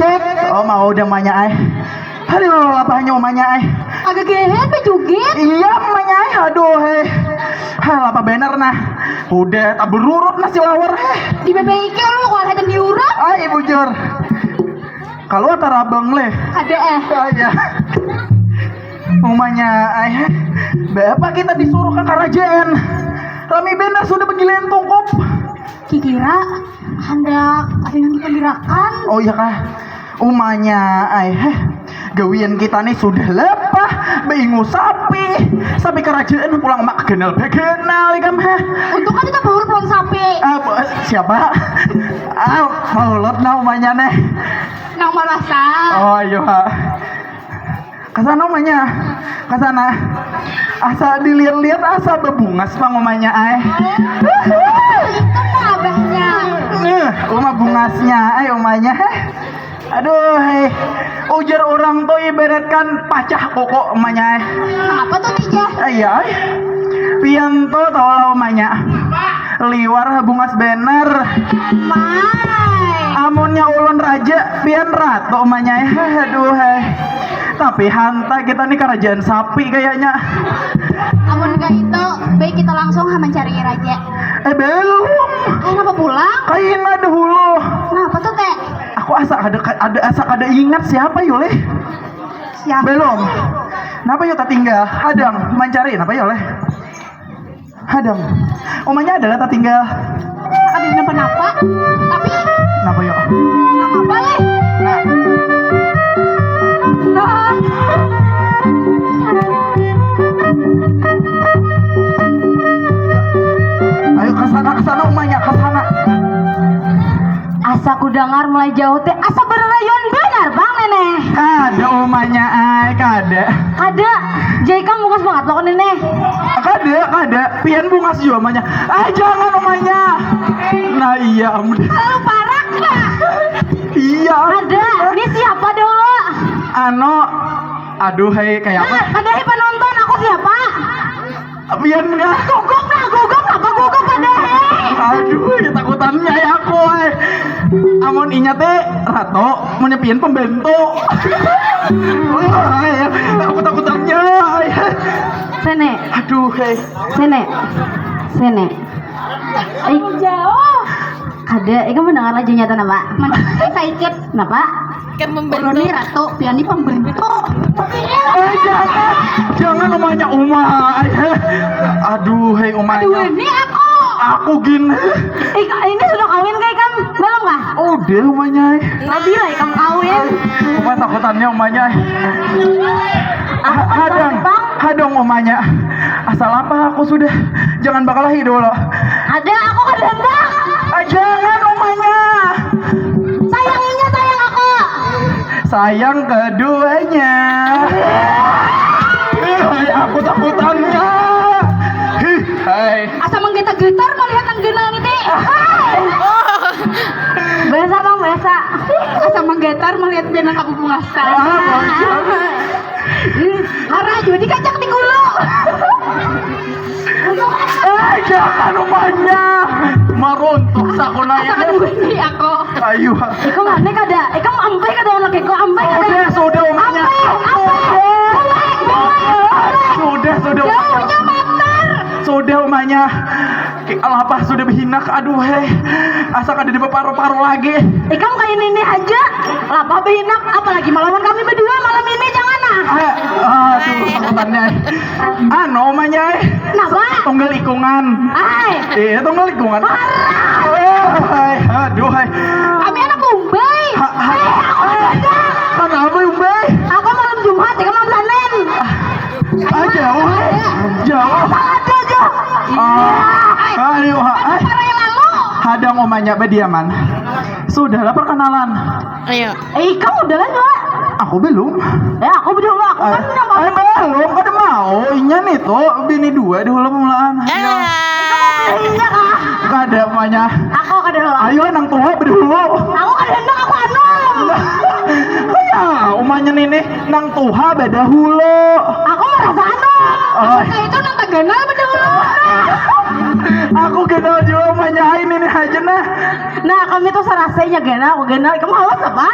cek. Oh, mau udah manya ai. Aduh, apa hanya umanya ai? Agak geher bejugit. Iya, umanya ai. Aduh, hei. Hal apa bener nah? Udah tak berurut nasi lawar heh. Di B P I K lu kalau ada diurut. Ai bujur. Kalau tarabang leh. Ada eh. Ah, iya. Umanya ai. Bapak kita disuruh ke kerajaan. Rami bener sudah begilen tungkup. Kikira handak ada nang dipagirakan. Oh iya kah? Umanya ai heh. Gawian kita nih sudah lepah, baingu sapi, sapi kerajaan pulang mak kenal bagenal ikam heh. Untung kan kita bahur pulang sapi. Ah, bu- siapa? Ah, maulot nah umanya neh. Nang marasa. Oh iya ha. Kasana umanya, kasana. Asa dilihat-lihat asa babungas pang umanya ai. Itu mah abahnya. Eh, uma bungasnya ai umanya heh. Aduh hei. Ujar orang tuh ibaratkan pacah koko umanya ai. Apa tuh tijah? Eh, iya ai. Pian tuh tahu lah umanya. Liwar ha bungas bener. Mai. Amunnya ulun raja, pian ratu umanya ai. Heh, aduh hei. Tapi hanta kita nih kerajaan sapi kayaknya. Amun kayak itu, baik kita langsung ha mencari raja. Eh belum. Eh, kenapa pulang? Kaina dahulu. Kenapa tuh teh? Aku asa ada ada asa ada ingat siapa yuleh. Siapa? Belum. Kenapa ya tinggal? Hadang mencari kenapa ya oleh? Hadang. Omanya adalah tak tinggal. Ada kenapa-napa. Tapi kenapa ya? Kenapa leh? Nah. Nah. Ayo ke sana, ke sana omanya, ke sana. Asa ku dangar mulai jauh teh asa bererayuan banar bang neneh. Kada umanya ai, kada. Kada, jai kam bungas bangat lo neneh. Kada, kada, pian bungas jua umanya. Ah jangan umanya. Nah iya amun. Lalu parak nah. Iya. Kada, ini siapa dulu? Ano, aduh hai kayak apa? Nah, kada penonton aku siapa? Pian kah? Gugup nah, gugup apa gugup pada he? Aduh, takutannya ya aku ai. Amun inya teh rato, mun pian pembantu. Wah, ai, aku takutannya ai. Sini. Aduh, hei. Sini. Sini. Ih, jauh. Kada, ikam mendengar laju nyata napa? Mendengar saikit. Napa? Kan membantu. Ulun ni ratu, pian ni pembantu. Eh, jangan, jangan umanya uma. Ai, heh. Aduh, hei umanya. Aduh, ini aku. Aku gin. Ih, ini sudah kawin kah ikam? Belum kah? Udah umanya. Tadi lah ikam kawin. Uma takutannya umanya. Ah, hadang, hadang umanya. Asal apa aku sudah. Jangan bakalahi dulu. Ada, aku kada handak. Ah, jangan umanya. Sayanginya sayang aku. Sayang keduanya. Ih, hai, aku takutannya. Hih, hai. Asa menggetar-getar melihat nang ganal ni, Ti. Biasa, Bang, biasa. Asa menggetar melihat pian nang kabubungasan. Ah, bangsat. Hara jua dikacak di gulu. Eh, jangan umanya. Maruntuk sakunaya. Aduh, ini aku. Ayo. Ikam mana kada? Ikam ampai kada anak ikam ampai kada? Sudah, sudah umanya. Ampai, ampai. Sudah, sudah. Jauhnya matar. Sudah umanya. Ki- Lapah sudah behinak. Aduh, heh. Asa kada ada paru-paru lagi. Ikam kayak ini aja. Lapah behinak, apalagi melawan kami berdua malam ini, jangan nah. Ah, aduh, takutannya. Anu, umanya, eh. Kenapa? Tunggal ikungan. Ai. Iya, tunggal ikungan. Parah. Eh, hai, aduh, hai. Kami anak Mumbai. Ha, ha, Eh, aku eh, tidak. Kenapa, Mumbai? Aku malam Jumat, ikam malam Senin. Ah, jauh, eh. Jauh. Salah aja. Ah, ayo, ha, eh. Para yang lalu. Hadang umanya badiaman. Sudahlah perkenalan. Ayo. Eh, ikam udah lah, Dua. Aku belum. Eh, aku belum, aku kan Eh, udah mau. Eh, belum, kada mau. Inya nih tuh, bini dua dahulu pemulaan. Eh. Iya. Ikam mau pilihnya kah? Kada, umanya. Aku kada dulu. Ayo, nang tua bedahulu. Aku kada hendak, aku anu. Ya, umanya nini, nang tuha bedahulu. Aku merasa anu. Oh. Nah, itu nang taganal bedahulu. Aku kenal jua umanya ai nini haja nah. Nah, kami tuh serasanya ganal, aku ganal, kamu halus apa?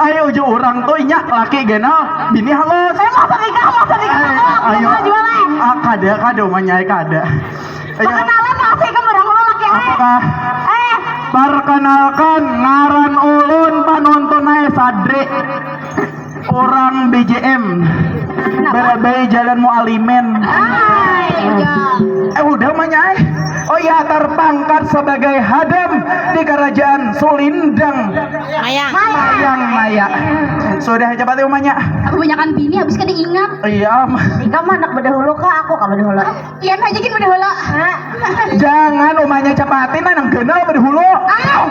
Ayo, uju orang tuh inya laki ganal, bini halus. Eh, masa nikah, masa nikah, Ayo, aku ayo. Ganal jua lah. Ah, kada, kada, umanya ai kada. Ayo. Perkenalan lah, sih, kamu orang laki ai. Apakah? Eh. Perkenalkan, ngaran ulun panonton ai Sadri. Orang B J M. Kenapa? Balabai Jalan Mualimin. Hai, Jal. Eh, udah, umanya ai. Ia terpangkat sebagai hadam di kerajaan Sulindang Mayang. Mayang Naya. Sudah, cepat ya, umanya. Kebanyakan bini habis kada ingat. Iya. Ikam anak bedahulu kah, aku kah bedahulu? Pian aja gin bedahulu. Jangan, umanya, capatin, nang ganal bedahulu. Ah.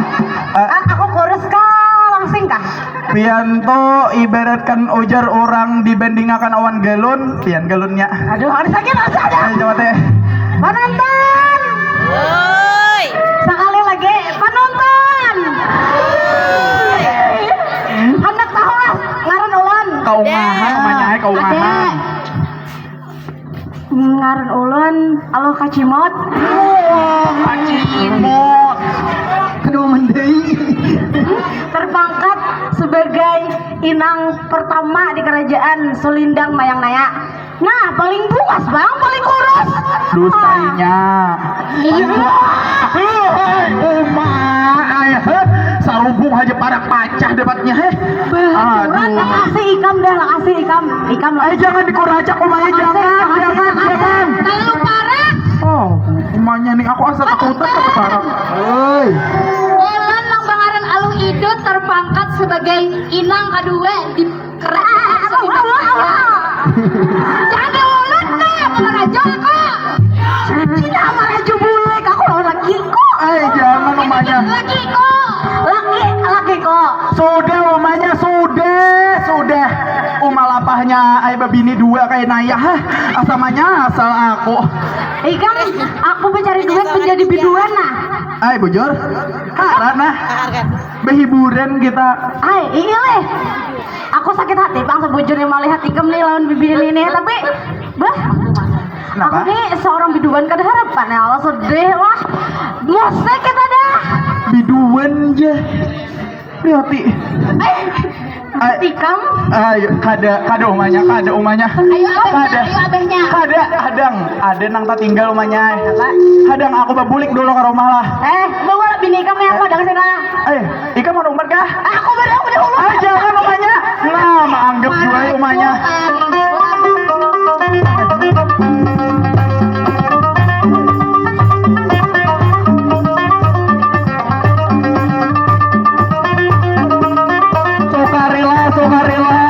Eh. Ah, aku kurus kah, langsing kah? Pian tu ibaratkan ujar orang dibandingakan awan galun, pian galunnya. Aduh, ada sakit rasa dah. Ayo, coba teh. Penonton. Woi. Sekali lagi, penonton. Woi. Hendak tahu lah ngaran ulun. Kau ngaha, ada. Umanya, ai, kau ngaha. Ada. Ngaran ulun Aluh Kacimot. Wah, Kacimot. Aduh, mendei. Terpangkat sebagai inang pertama di kerajaan Sulindang Mayang Naya. Nah, paling bungas, Bang, paling kurus. Dosanya. Iya. Hei, uma, ai, heh. Sarubung aja parak pacah dapatnya, heh. Bah, curhat. Aduh. Lakasi ikam dah, lakasi ikam. Ikam lah. Eh, jangan dikuracak, umanya, jangan, jangan, jangan. Terlalu parah. Oh, umanya nih, aku asa takutan, aku parah. Oi. Ulun nang bangaran Aluh Idut terpangkat sebagai inang kedua di kerajaan Sulindang. Jangan diulut, nah, apa merajuk aku? Cina merajuk bulik, aku lawan laki ku. Eh, jangan, umanya. Laki ku. Laki, laki ku. Sudah, umanya, sudah, sudah. Uma lapahnya, ai, babini dua kayak naya, hah. Asa manya, asal aku. Ikam, aku mencari duit menjadi biduan, nah. Ai, bujur. Harat, nah. Behiburan kita. Ai, iya, leh. Aku sakit hati, Bang, sebujurnya melihat ikam nih lawan bibini ini, tapi, bah, kenapa? Aku nih seorang biduan kada harapan, ya Allah, sedih, wah. Musik kita dah. Biduan ja. Lihat, Ti. Eh, ai, tikam. Ayo, kada, kada umanya, kada umanya. Ayo, abahnya, kada. Ayo, abahnya. Kada, hadang. Ada nang tatinggal umanya. Apa? Hadang, aku babulik dulu ke rumah lah. Eh, bawa lah bini ikam ya, aku hadang sini lah. Eh, ikam mau umpat kah? Aku baru, aku dahulu. Ah, jangan umanya. Nah, maanggap jua umanya. Sukarela, sukarela,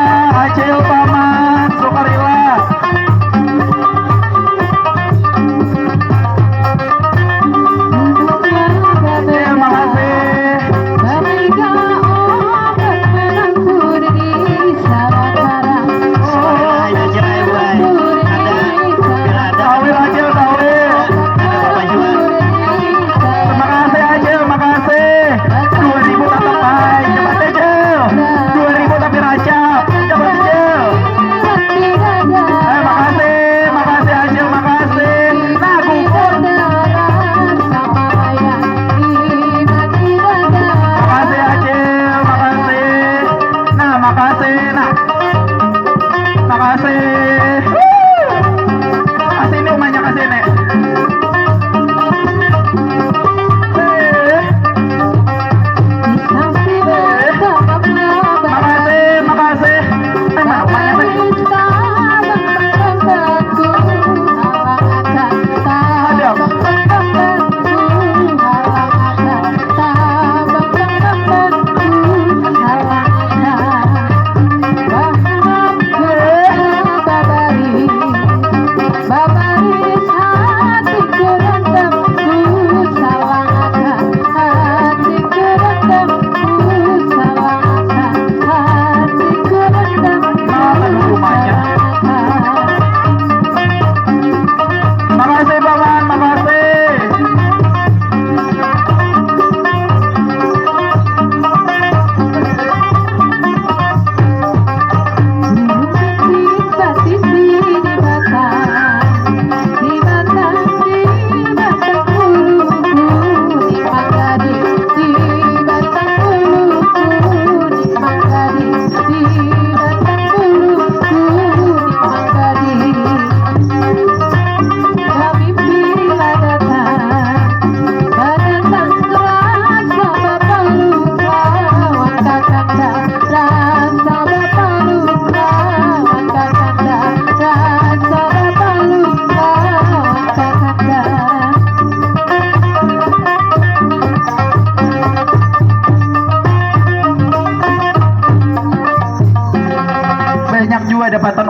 acil paman, sukarela.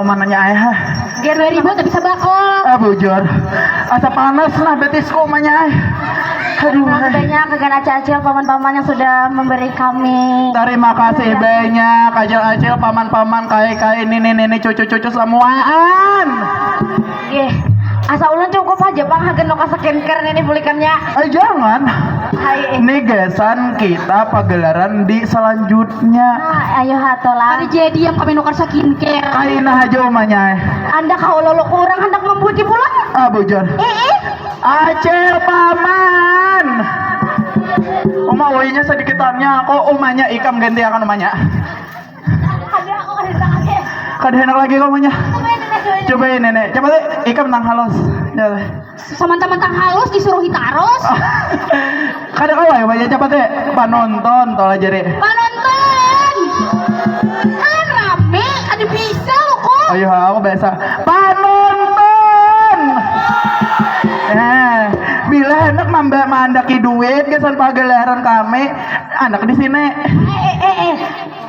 Mananya ai ha. Biar dua ribu tapi sabakol. Ah, bujur. Asa panas nah betisku umanya ai. Aduh. Terima kasih banyak dengan acil-acil, paman-paman yang sudah memberi kami. Terima kasih banyak acil-acil, paman-paman, kai-kai, nini-nini, cucu-cucu semuaan. Gih, asa ulun cukup aja pang hagan nuka skincare ini bulikannya. Eh, jangan. Hai. Ini gasan kita pagelaran di selanjutnya. Ah, ayo ha tuh lah. Ada jadi yang kami nukar skincare. Kaina aja umanya. Anda kau lolo kurang hendak membuat pulang. Ah, bujur. Eh, eh. Acil paman. Uma uinya sedikitannya, kok umanya ikam ganti akan umanya. Kada, aku kada hendak lagi. Kada hendak lagi kok umanya. Coba ini, Nek. Coba, Nek. Ikam nang halus. Ya, Nek. Samantang-mantang halus disuruhi tarus. Kada kawa ya, Maya, cepat deh. Panonton, tolong aja deh. Panonton. Kan rame, kada bisa loh kok. Ayo, aku biasa. Panonton. Eh, bila hendak mamba mandaki duit gasan pagelaran kami, anak di sini. Eh, eh, eh, eh.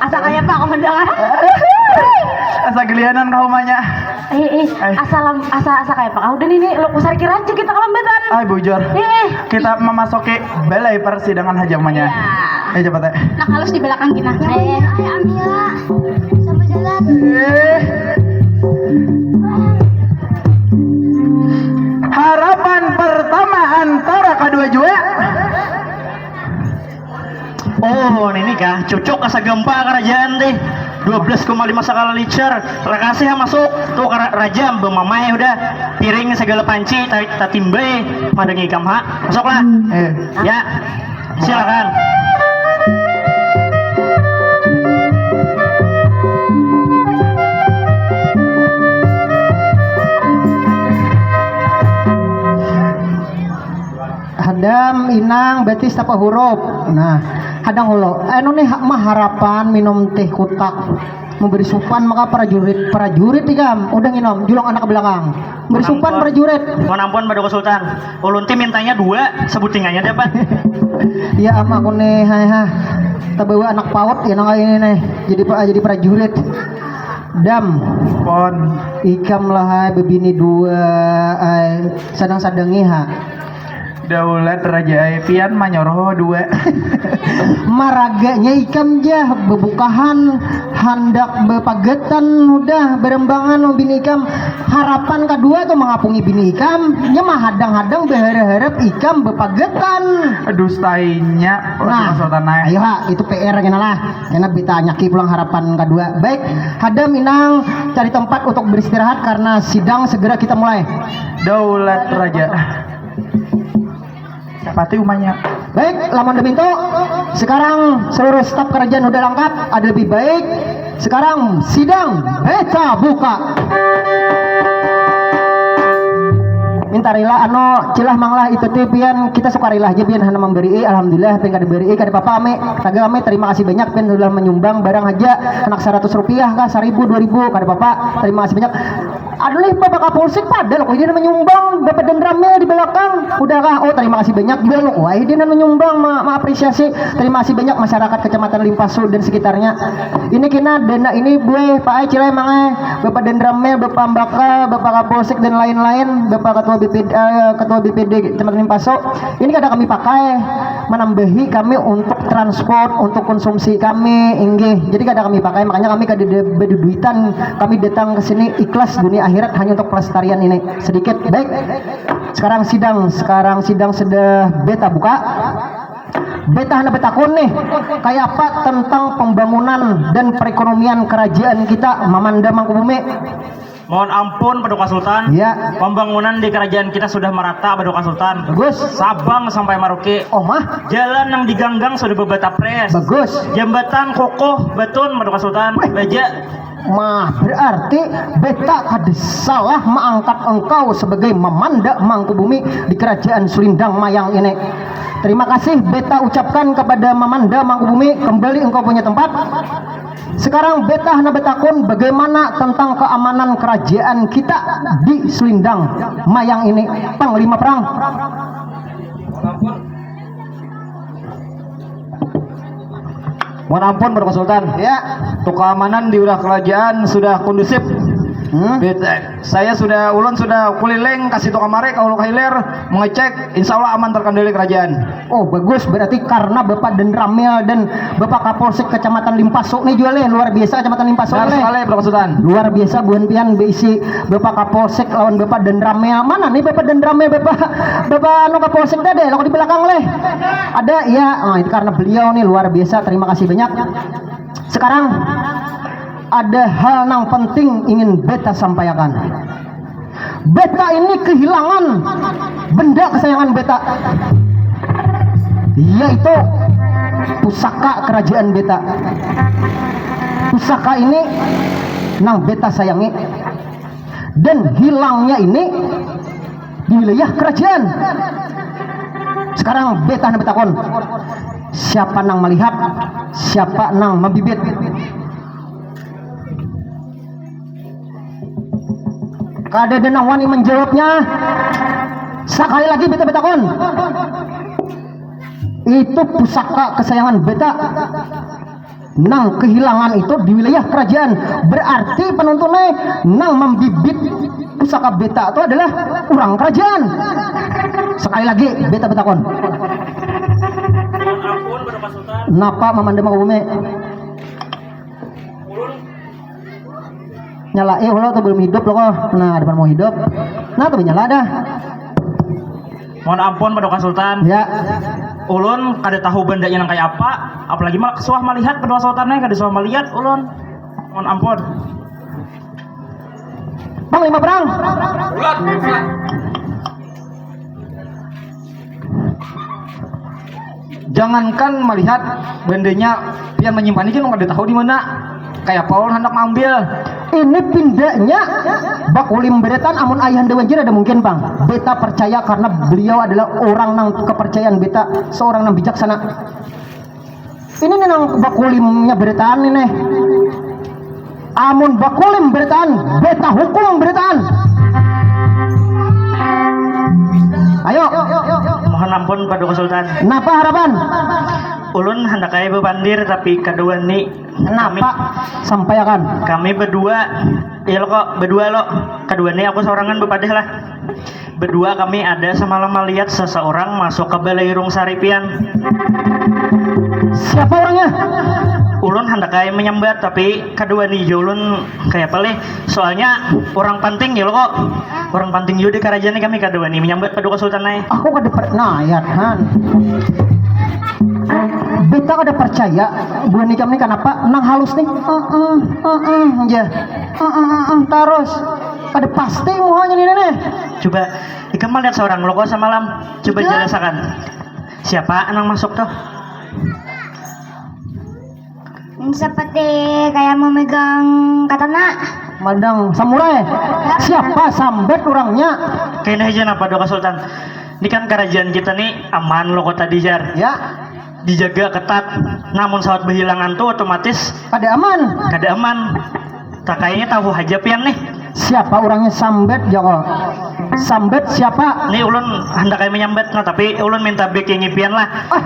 Asa kaya apa aku mendengar? Asa gelianan kau manya. Eh, eh, asa lam-, asa, asa kaya apa kau? Dan ini lo kusar kira aja kita kelambatan. Ay, bujur. Eh, eh. Kita memasuki balai persidangan haja manya. Iya. Eh, cepat, eh. Nak halus di belakang kita. Eh, eh, Amira. Sampai jalan. Eh. Harapan pertama antara kedua jua. Oh, ini kah? Cocok asa gempa kerajaan teh. Dua belas koma lima skala Richter. Lakasi ha masuk. Tuh, kara-, raja bemamai udah. Piring segala panci ta-, tatimbai. Madangi ikam ha. Masuklah. Eh. Ya. Silakan. Hadam, inang, batis tapa hurup. Nah, hadang hulo. Anu nih, ha-, mah harapan minum teh kutak. Memberi supan maka prajurit, prajurit ikam. Udah nginum, julung anak ke belakang. Memberi supan prajurit. Mohon ampun, Paduka Sultan. Ulun ti mintanya dua, sebutingannya dapat. Ya, am aku nih, hai ha. Tabawa anak paut ya nang ini nih. Jadi pa-, jadi prajurit. Dam. Pon. Ikam lah hai bebini dua, ai. Sadang-sadangi ha. Daulat Raja ai, pian manyuruh dua. Maraganya ikam jah bebukahan, handak bepagetan, hudah berembangan bini ikam. Harapan kadua tu mangapungi bini ikam, nya mahadang-hadang beharap-harap ikam bepagetan. Dustainya. Nah, ayo ha, itu P R kena lah. Kena beta anyaki pulang harapan kadua. Baik, hadam inang cari tempat untuk beristirahat karena sidang segera kita mulai. Daulat Raja. Pati umanya. Baik, lamun demitu, sekarang seluruh staf kerajaan udah lengkap, ada lebih baik. Sekarang sidang beta buka. Minta rila anu cilah manglah itu ti pian, kita suka rila aja pian hana memberi, alhamdulillah pian kada beri, kada apa-apa ami. Tagal ami terima kasih banyak pian sudah menyumbang barang aja, anak seratus rupiah kah, seribu, dua ribu, kada apa-apa. Terima kasih banyak. Aduh nih, Bapak Kapolsek pada lo, dia menyumbang, Bapak Danramil di belakang. Udah kah? Oh, terima kasih banyak juga lo. Wah, dia menyumbang, ma-, mengapresiasi. Terima kasih banyak masyarakat Kecamatan Limpaso dan sekitarnya. Ini kena dana ini, buai, Pak ai, cilai, mang ai, Bapak Danramil, Bapak Ambaka, Bapak Kapolsek dan lain-lain, Bapak Ketua B P D, eh, Ketua B P D Kecamatan Limpaso. Ini kada kami pakai, menambahi kami untuk transport, untuk konsumsi kami, inggih. Jadi kada kami pakai, makanya kami kada ada beduduitan. Kami datang ke sini ikhlas dunia akhirat hanya untuk pelestarian ini. Sedikit, baik. Sekarang sidang, sekarang sidang sudah beta buka. Beta hana betakun nih, kayak apa tentang pembangunan dan perekonomian kerajaan kita Mamanda Mangkubumi? Mohon ampun, Paduka Sultan. Ya. Pembangunan di kerajaan kita sudah merata, Paduka Sultan. Bagus. Sabang sampai Merauke. Oh, mah. Jalan yang diganggang sudah bebatapres. Bagus. Jambatan kokoh, beton, Paduka Sultan. Wih. Baja. Mah, berarti beta kada salah mengangkat engkau sebagai Mamanda Mangkubumi di kerajaan Sulindang Mayang ini. Terima kasih beta ucapkan kepada Mamanda Mangkubumi, kembali engkau punya tempat. Sekarang beta hana betakun bagaimana tentang keamanan kerajaan kita di Sulindang Mayang ini, Panglima Perang. Mohon ampun, Bapak Sultan. Ya. Untuk keamanan di wilayah kerajaan sudah kondusif. Hmm? Beta, saya sudah, ulun sudah kuliling ka situ kamari, ka hulu ka hilir, mengecek, insya Allah aman terkendali kerajaan. Oh, bagus, berarti karena Bapak dan Ramil dan Bapak Kapolsek Kecamatan Limpaso nih jua leh, luar biasa Kecamatan Limpaso. Benar leh. Sekali, Pak Konsultan. Luar biasa buhan pian beisi Bapak Kapolsek lawan Bapak dan Ramil. Mana nih Bapak dan Ramil, Bapak, Bapak anu Kapolsek tadi, lo di belakang leh. Ada, ya, oh, itu karena beliau nih luar biasa. Terima kasih banyak. Sekarang ada hal yang penting ingin beta sampaikan. Beta ini kehilangan benda kesayangan beta, yaitu pusaka kerajaan beta. Pusaka ini nang beta sayangi dan hilangnya ini di wilayah kerajaan. Sekarang beta handak betakon, siapa nang melihat, siapa nang membibit? Kada ada nang wani menjawabnya. Sekali lagi beta betakon. Itu pusaka kesayangan beta nang kehilangan itu di wilayah kerajaan. Berarti penontonnya nang membibit pusaka beta itu adalah orang kerajaan. Sekali lagi beta betakon. Napa mamandam aku bumi? Nyala, eh, ulo tuh belum hidup lo kok. Nah, depan mau hidup. Nah, tuh nyala dah. Mohon ampun, Paduka Sultan. Ya. Ulun kada tahu bendanya nang kayak apa, apalagi malah suah melihat, Paduka Sultan, eh, kada suah melihat ulun. Mohon ampun. Panglima perang. Jangankan melihat bendanya, pian menyimpan ini kada tahu di mana. Kayak Paul hendak mengambil. Ini pindahnya bakulim beretan, amun ayah dewan jin ada mungkin, Bang. Beta percaya karena beliau adalah orang nang kepercayaan beta, seorang nang bijaksana. Ini nih nang bakulimnya beretan ini. Amun bakulim beretan, beta hukum beretan. Ayo. Mohon ampun, Paduka Sultan. Napa harapan? Ulun hendak kaya bepandir tapi kada wani. Kenapa? Sampaikan. Kami berdua, ya lo kok berdua lo. Kada wani aku seorangan bepadah lah. Berdua kami ada semalam melihat seseorang masuk ke Balai Irung Sari pian. Siapa orangnya? Ulun hendak kaya menyambat tapi kada wani jua ulun kaya apa leh. Soalnya orang penting ya lo kok. Orang penting juga di kerajaan ini kami kada wani menyambat Paduka Sultan ai. Aku kada per-, nah, ya kan. Beta kada percaya buhan ikam ni kenapa nang halus nih. Heeh, heeh, ya. Heeh, heeh, terus. Kada pasti muhanya ni nih. Coba ikam melihat seorang lo kok semalam. Coba jelasakan. Siapa nang masuk tuh? Seperti kayak memegang katana. Madang samurai. Siapa sambat orangnya? Kena aja napa doa Sultan. Ini kan kerajaan kita nih aman lo kota dijar. Ya. Dijaga ketat. Namun saat berhilangan tuh otomatis kada aman. Kada aman. Tak kayaknya tahu aja pian nih. Siapa orangnya sambat, Joko? Sambat siapa? Nih ulun hendak kayak menyambat nah, tapi ulun minta backing pian lah. Ah,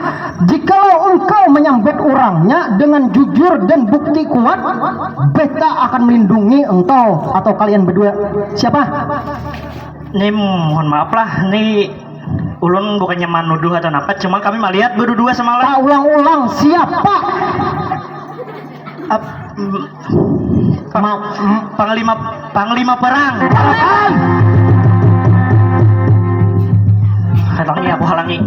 jikalau engkau menyambat orangnya dengan jujur dan bukti kuat, beta akan melindungi engkau atau kalian berdua. Siapa? Nih mohon maaf lah, nih ulun bukannya manuduh atau napa, cuma kami melihat berdua semalam. Tak ulang-ulang, siapa? Ap-, mm, pang-, mm, panglima, panglima perang. Halangi aku, halangi.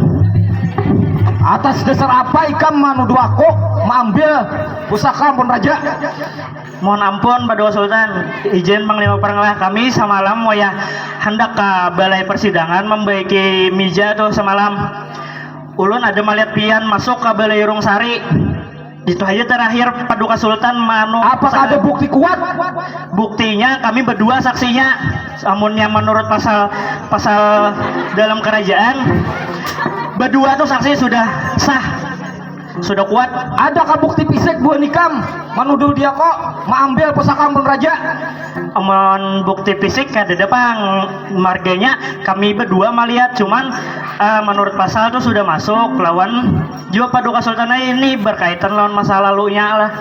Atas dasar apa ikam manuduh aku maambil pusaka ampun raja? Mohon ampun, Paduka Sultan. Izin panglima perang lah. Kami samalam wayah handak ka balai persidangan mambaiki mija tuh semalam. Ulun ada malihat pian masuk ka balai Irung Sari. Itu aja terakhir Paduka Sultan manu. Apakah ada bukti kuat? Buktinya kami berdua saksinya. Amunnya menurut pasal, pasal dalam kerajaan, berdua tuh saksi sudah sah, sudah kuat. Adakah bukti fisik buah nikam menuduh dia kok maambil pusaka ampun raja? Amun bukti fisik kada ada pang, marganya kami berdua melihat, cuman eh, menurut pasal tuh sudah masuk lawan jua Paduka Sultan ini berkaitan lawan masa lalunya lah.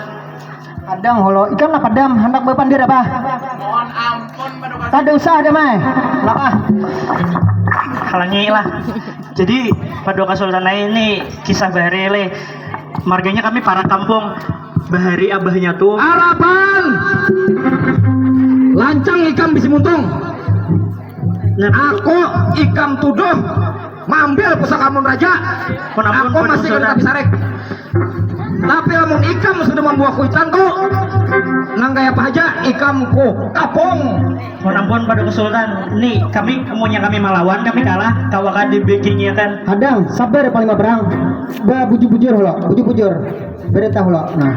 Padang holo, ikam lah padam, handak bapandir apa? Kada usah ada mai. Lapa? Halangi lah. Jadi, Paduka Sultan ai, ini kisah bahari le. Marganya kami parak kampung. Bahari abahnya tu. Harapan. Lancang ikam bisi muntung. Nah, aku ikam tuduh maambil pusaka amun raja. Aku masih kada tapi sarik. Tapi lamun ikam sudah mambawa kuitanku, nang kaya apa haja ikam ku kapung. Mun ampun Paduka Sultan, ni kami amunnya kami malawan kami kalah, kawa kada dibikingiakan. Hadang, sabar Panglima Perang. Babujur-bujur hula, bujur-bujur. Berita hula. Nah.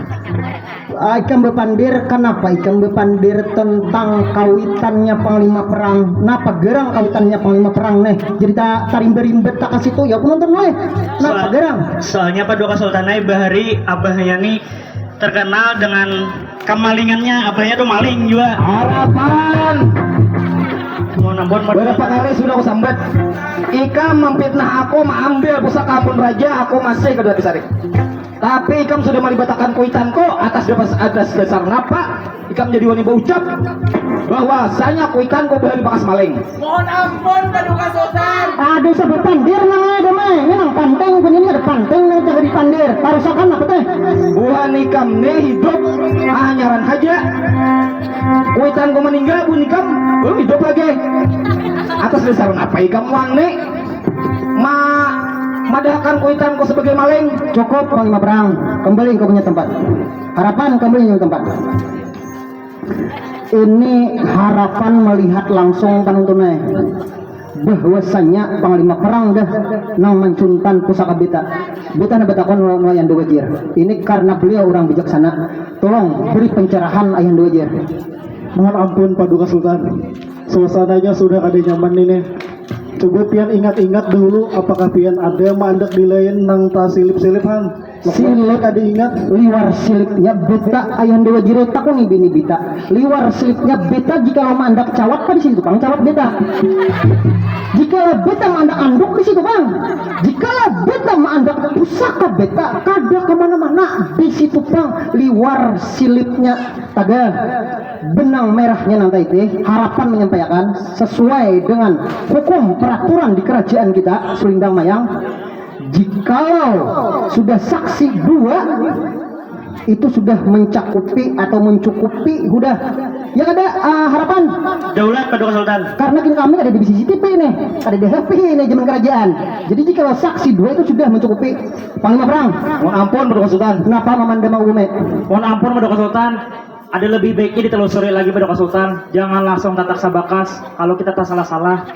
Ah, ikam bapandir, kanapa ikam bapandir tentang kawitannya Panglima Perang? Napa garang kawitannya Panglima Perang neh? Jadi ta tarimba-rimbat ta ka situ ya penonton weh. Napa garang? Soalnya Paduka Sultan ai bahari abahnya ni terkenal dengan kamalingannya, abahnya tu maling jua. Harapan. Berapa kali sudah aku sambat, ikam memfitnah aku, maambil pusaka amun raja, aku masih kada disarik. Tapi ikam sudah malibatakan kuitanku atas dapas atas dasar napa? Ikam jadi wani baucap bahwasanya kuitanku bahari bakas maling. Mohon ampun Paduka Sultan. Aduh sebutan dir nang ada mah ini nang panting pun ini ada panting nang jaga dipandir tarusakan apa teh? Buhan ikam nih hidup hanyaran haja. Kuitanku meninggal buhan ikam belum hidup lagi. Atas dasar apa ikam wang nih? Ma madahkan kuitanku sebagai maling. Cukup Panglima Perang, kembali ke punya tempat. Harapan kembali ke tempat. Ini harapan melihat langsung panuntunai bahwasanya Panglima Perang dah nang mancuntan pusaka beta. Beta na batakon lawan Ayanda Wajir. Ini karena beliau orang bijaksana. Tolong beri pencerahan Ayanda Wajir. Mohon ampun Paduka Sultan. Suasananya sudah kada nyaman ini. Coba pian ingat-ingat dahulu apakah pian ada maandak di lain nang tasilip-silip han. Silip kada ingat. Liwar silipnya beta ayahanda wajira takuni bini bita. Liwar silipnya beta jika lo maandak cawat pada situ pang cawat beta. Jika lo beta maandak anduk di situ pang. Jika lo beta maandak pusaka beta kada kemana-mana di situ pang liwar silipnya. Tagal benang merahnya nang taiti harapan menyampaikan sesuai dengan hukum peraturan di kerajaan kita Selindang Mayang, jikalau sudah saksi dua itu sudah mencakupi atau mencukupi hudah ya kada uh, harapan daulat paduka sultan karena kini kami ada di C C T V nih ada di H P ini zaman kerajaan jadi jikalau saksi dua itu sudah mencukupi panglima perang mohon ampun paduka sultan kenapa mamandam aku bumi mohon ampun paduka sultan Ada lebih baiknya ditelusuri lagi pada Sultan. Jangan langsung tatak sabakas. Kalau kita tak salah-salah.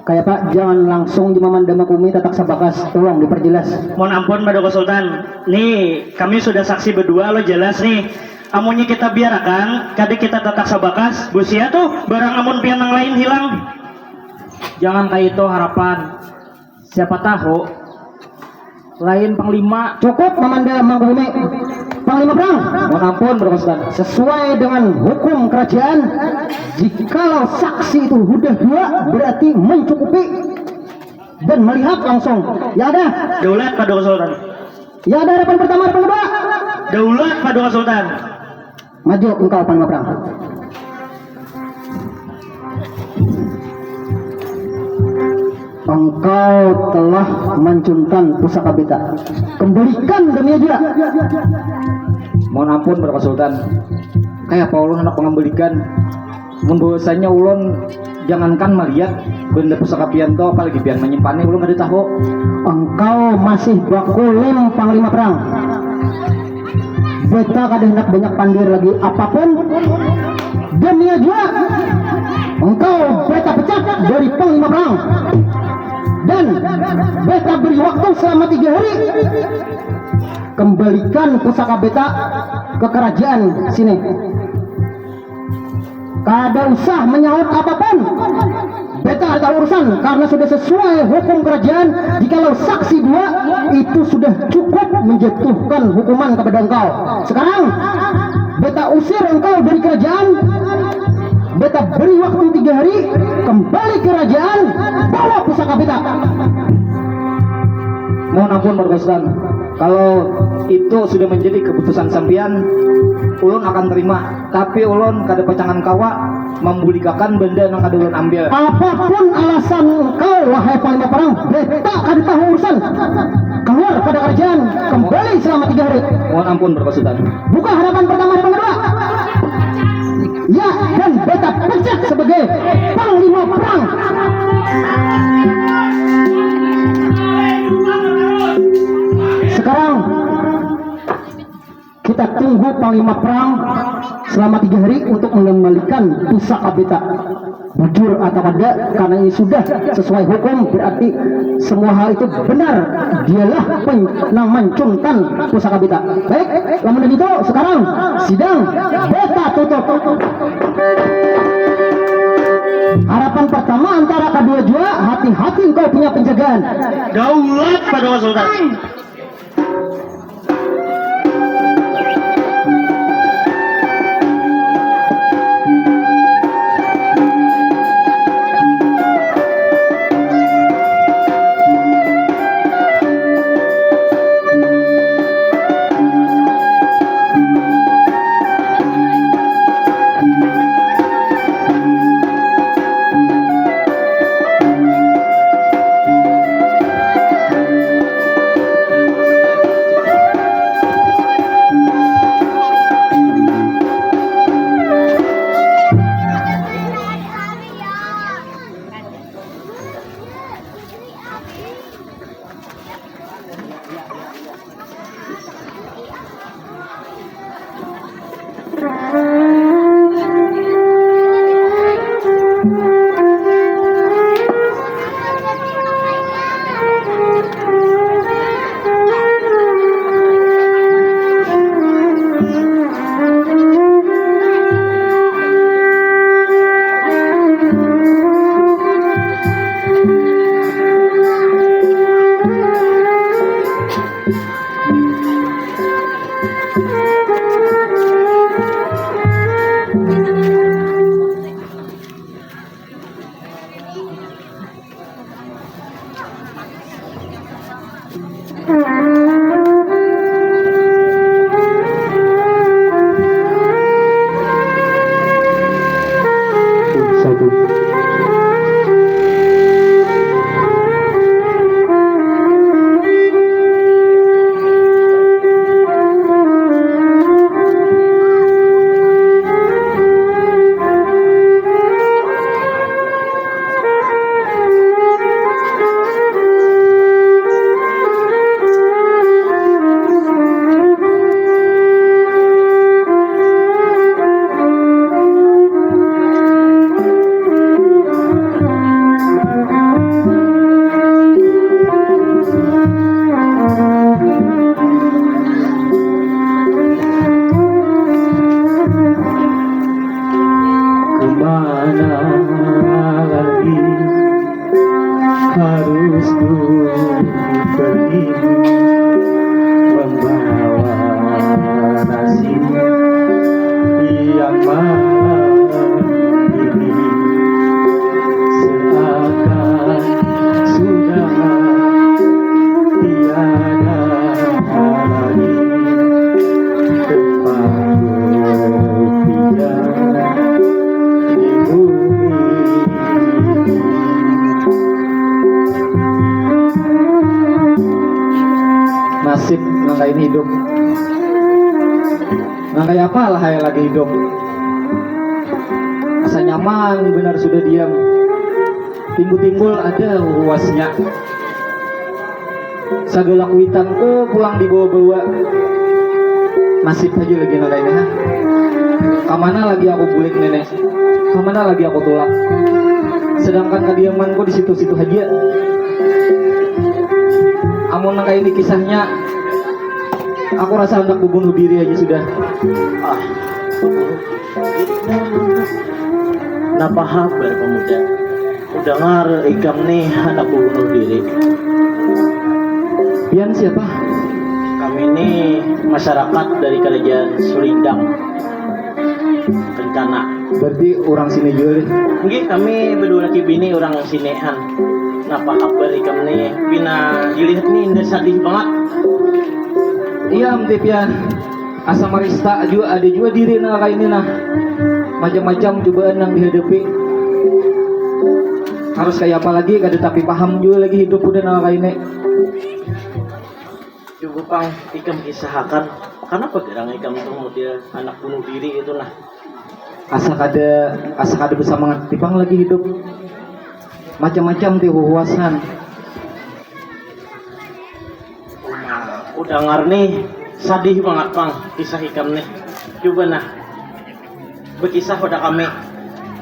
Kayak pak, jangan langsung di mamanda makumi tatak sabakas. Tolong diperjelas. Mohon ampun pada Sultan. Nih, kami sudah saksi berdua lo jelas nih. Amunnya kita biarkan, kada kita tatak sabakas, busia tuh barang amun pian nang lain hilang. Jangan kayak itu harapan. Siapa tahu lain panglima. Cukup mamanda mangkuhumi panglima perang. Mohon ampun berkesudahan. Sesuai dengan hukum kerajaan, jikalau saksi itu hudah dua berarti mencukupi dan melihat langsung. Ya ada. Daulat pada kesudahan. Ya ada harapan pertama, harapan kedua. Daulat pada kesudahan. Maju engkau panglima perang. Engkau telah mancuntan pusaka beta. Kembalikan dunia jua. Mohon ampun berapa sultan. Kayak apa ulun hendak mengembalikan. Membahasanya ulun jangankan melihat benda pusaka pian to apalagi pian menyimpannya ulun kada tahu. Engkau masih bakulim panglima perang. Beta kada hendak banyak pandir lagi apapun. Demi jua engkau beta pecat dari panglima perang. Dan beta beri waktu selama tiga hari. Kembalikan pusaka beta ke kerajaan sini. Kada usah menyaut apapun. Beta ada urusan karena sudah sesuai hukum kerajaan. Jikalau saksi dua itu sudah cukup menjatuhkan hukuman kepada engkau. Sekarang beta usir engkau dari kerajaan. Beta beri waktu tiga hari kembali kerajaan bawa pusaka beta. Mohon ampun Margostan. Kalau itu sudah menjadi keputusan sampian, ulun akan terima. Tapi ulun kada pacangan kawa mambuligakan benda nang kada ulun ambil. Apapun alasan engkau, wahai panglima perang, beta kada tahu urusan. Keluar pada kerajaan, kembali selama tiga hari. Mohon ampun, Bapak Sutan. Buka harapan pertama, harapan kedua. Ya, dan beta pecat sebagai panglima perang. Sekarang kita tunggu panglima perang selama tiga hari untuk mengembalikan pusaka beta. Bujur atau kada, karena ini sudah sesuai hukum, berarti semua hal itu benar. Dialah pen- nang mancuntan pusaka beta. Baik, lamun begitu sekarang sidang beta tutup. Harapan pertama antara kedua jua, hati-hati engkau punya penjagaan. Daulat pada Sultan. Kemana lagi harus ku pergi membawa nasib yang malam ini? Seakan sudah tiada lagi tempat berpijak di bumi ini. Nasib nang kaini hidup. Nang kaya apa lah ai lagi hidup. Asa nyaman banar sudah diam. Timbul-timbul ada huhuasnya. Sagala kuitanku pulang dibawa-bawa. Nasib haja lagi nang kaini, ha. Kamana lagi aku bulik nene? Kamana lagi aku tulak? Sedangkan kadiamanku di situ-situ haja. Amun nang kaini kisahnya, aku rasa handak bubunuh diri haja sudah. Ah. Napa habar, pemuda? Kudangar ikam nih handak bunuh diri. Pian siapa? Kami ini masyarakat dari Kerajaan Sulindang Kencana. Berarti urang sini jua nih? Nggih, kami badua laki bini urang sini, han. Napa habar ikam nih? Pina dilihat nih, indah sadih bangat. Iya, Mtip ya. Asa marista juga ada juga diri nah kayak ini nah. Macam-macam cobaan yang dihadapi. Harus kayak apa lagi kada tapi paham juga lagi hidup udah nah kayak ini. Coba pang ikam kisahkan kenapa gerang ikam tuh model anak bunuh diri itu nah. Asa kada asa kada bisa mengerti pang lagi hidup. Macam-macam ti huhuasan. Aku dengar nih sadih banget pang kisah ikam nih. Coba nah berkisah pada kami.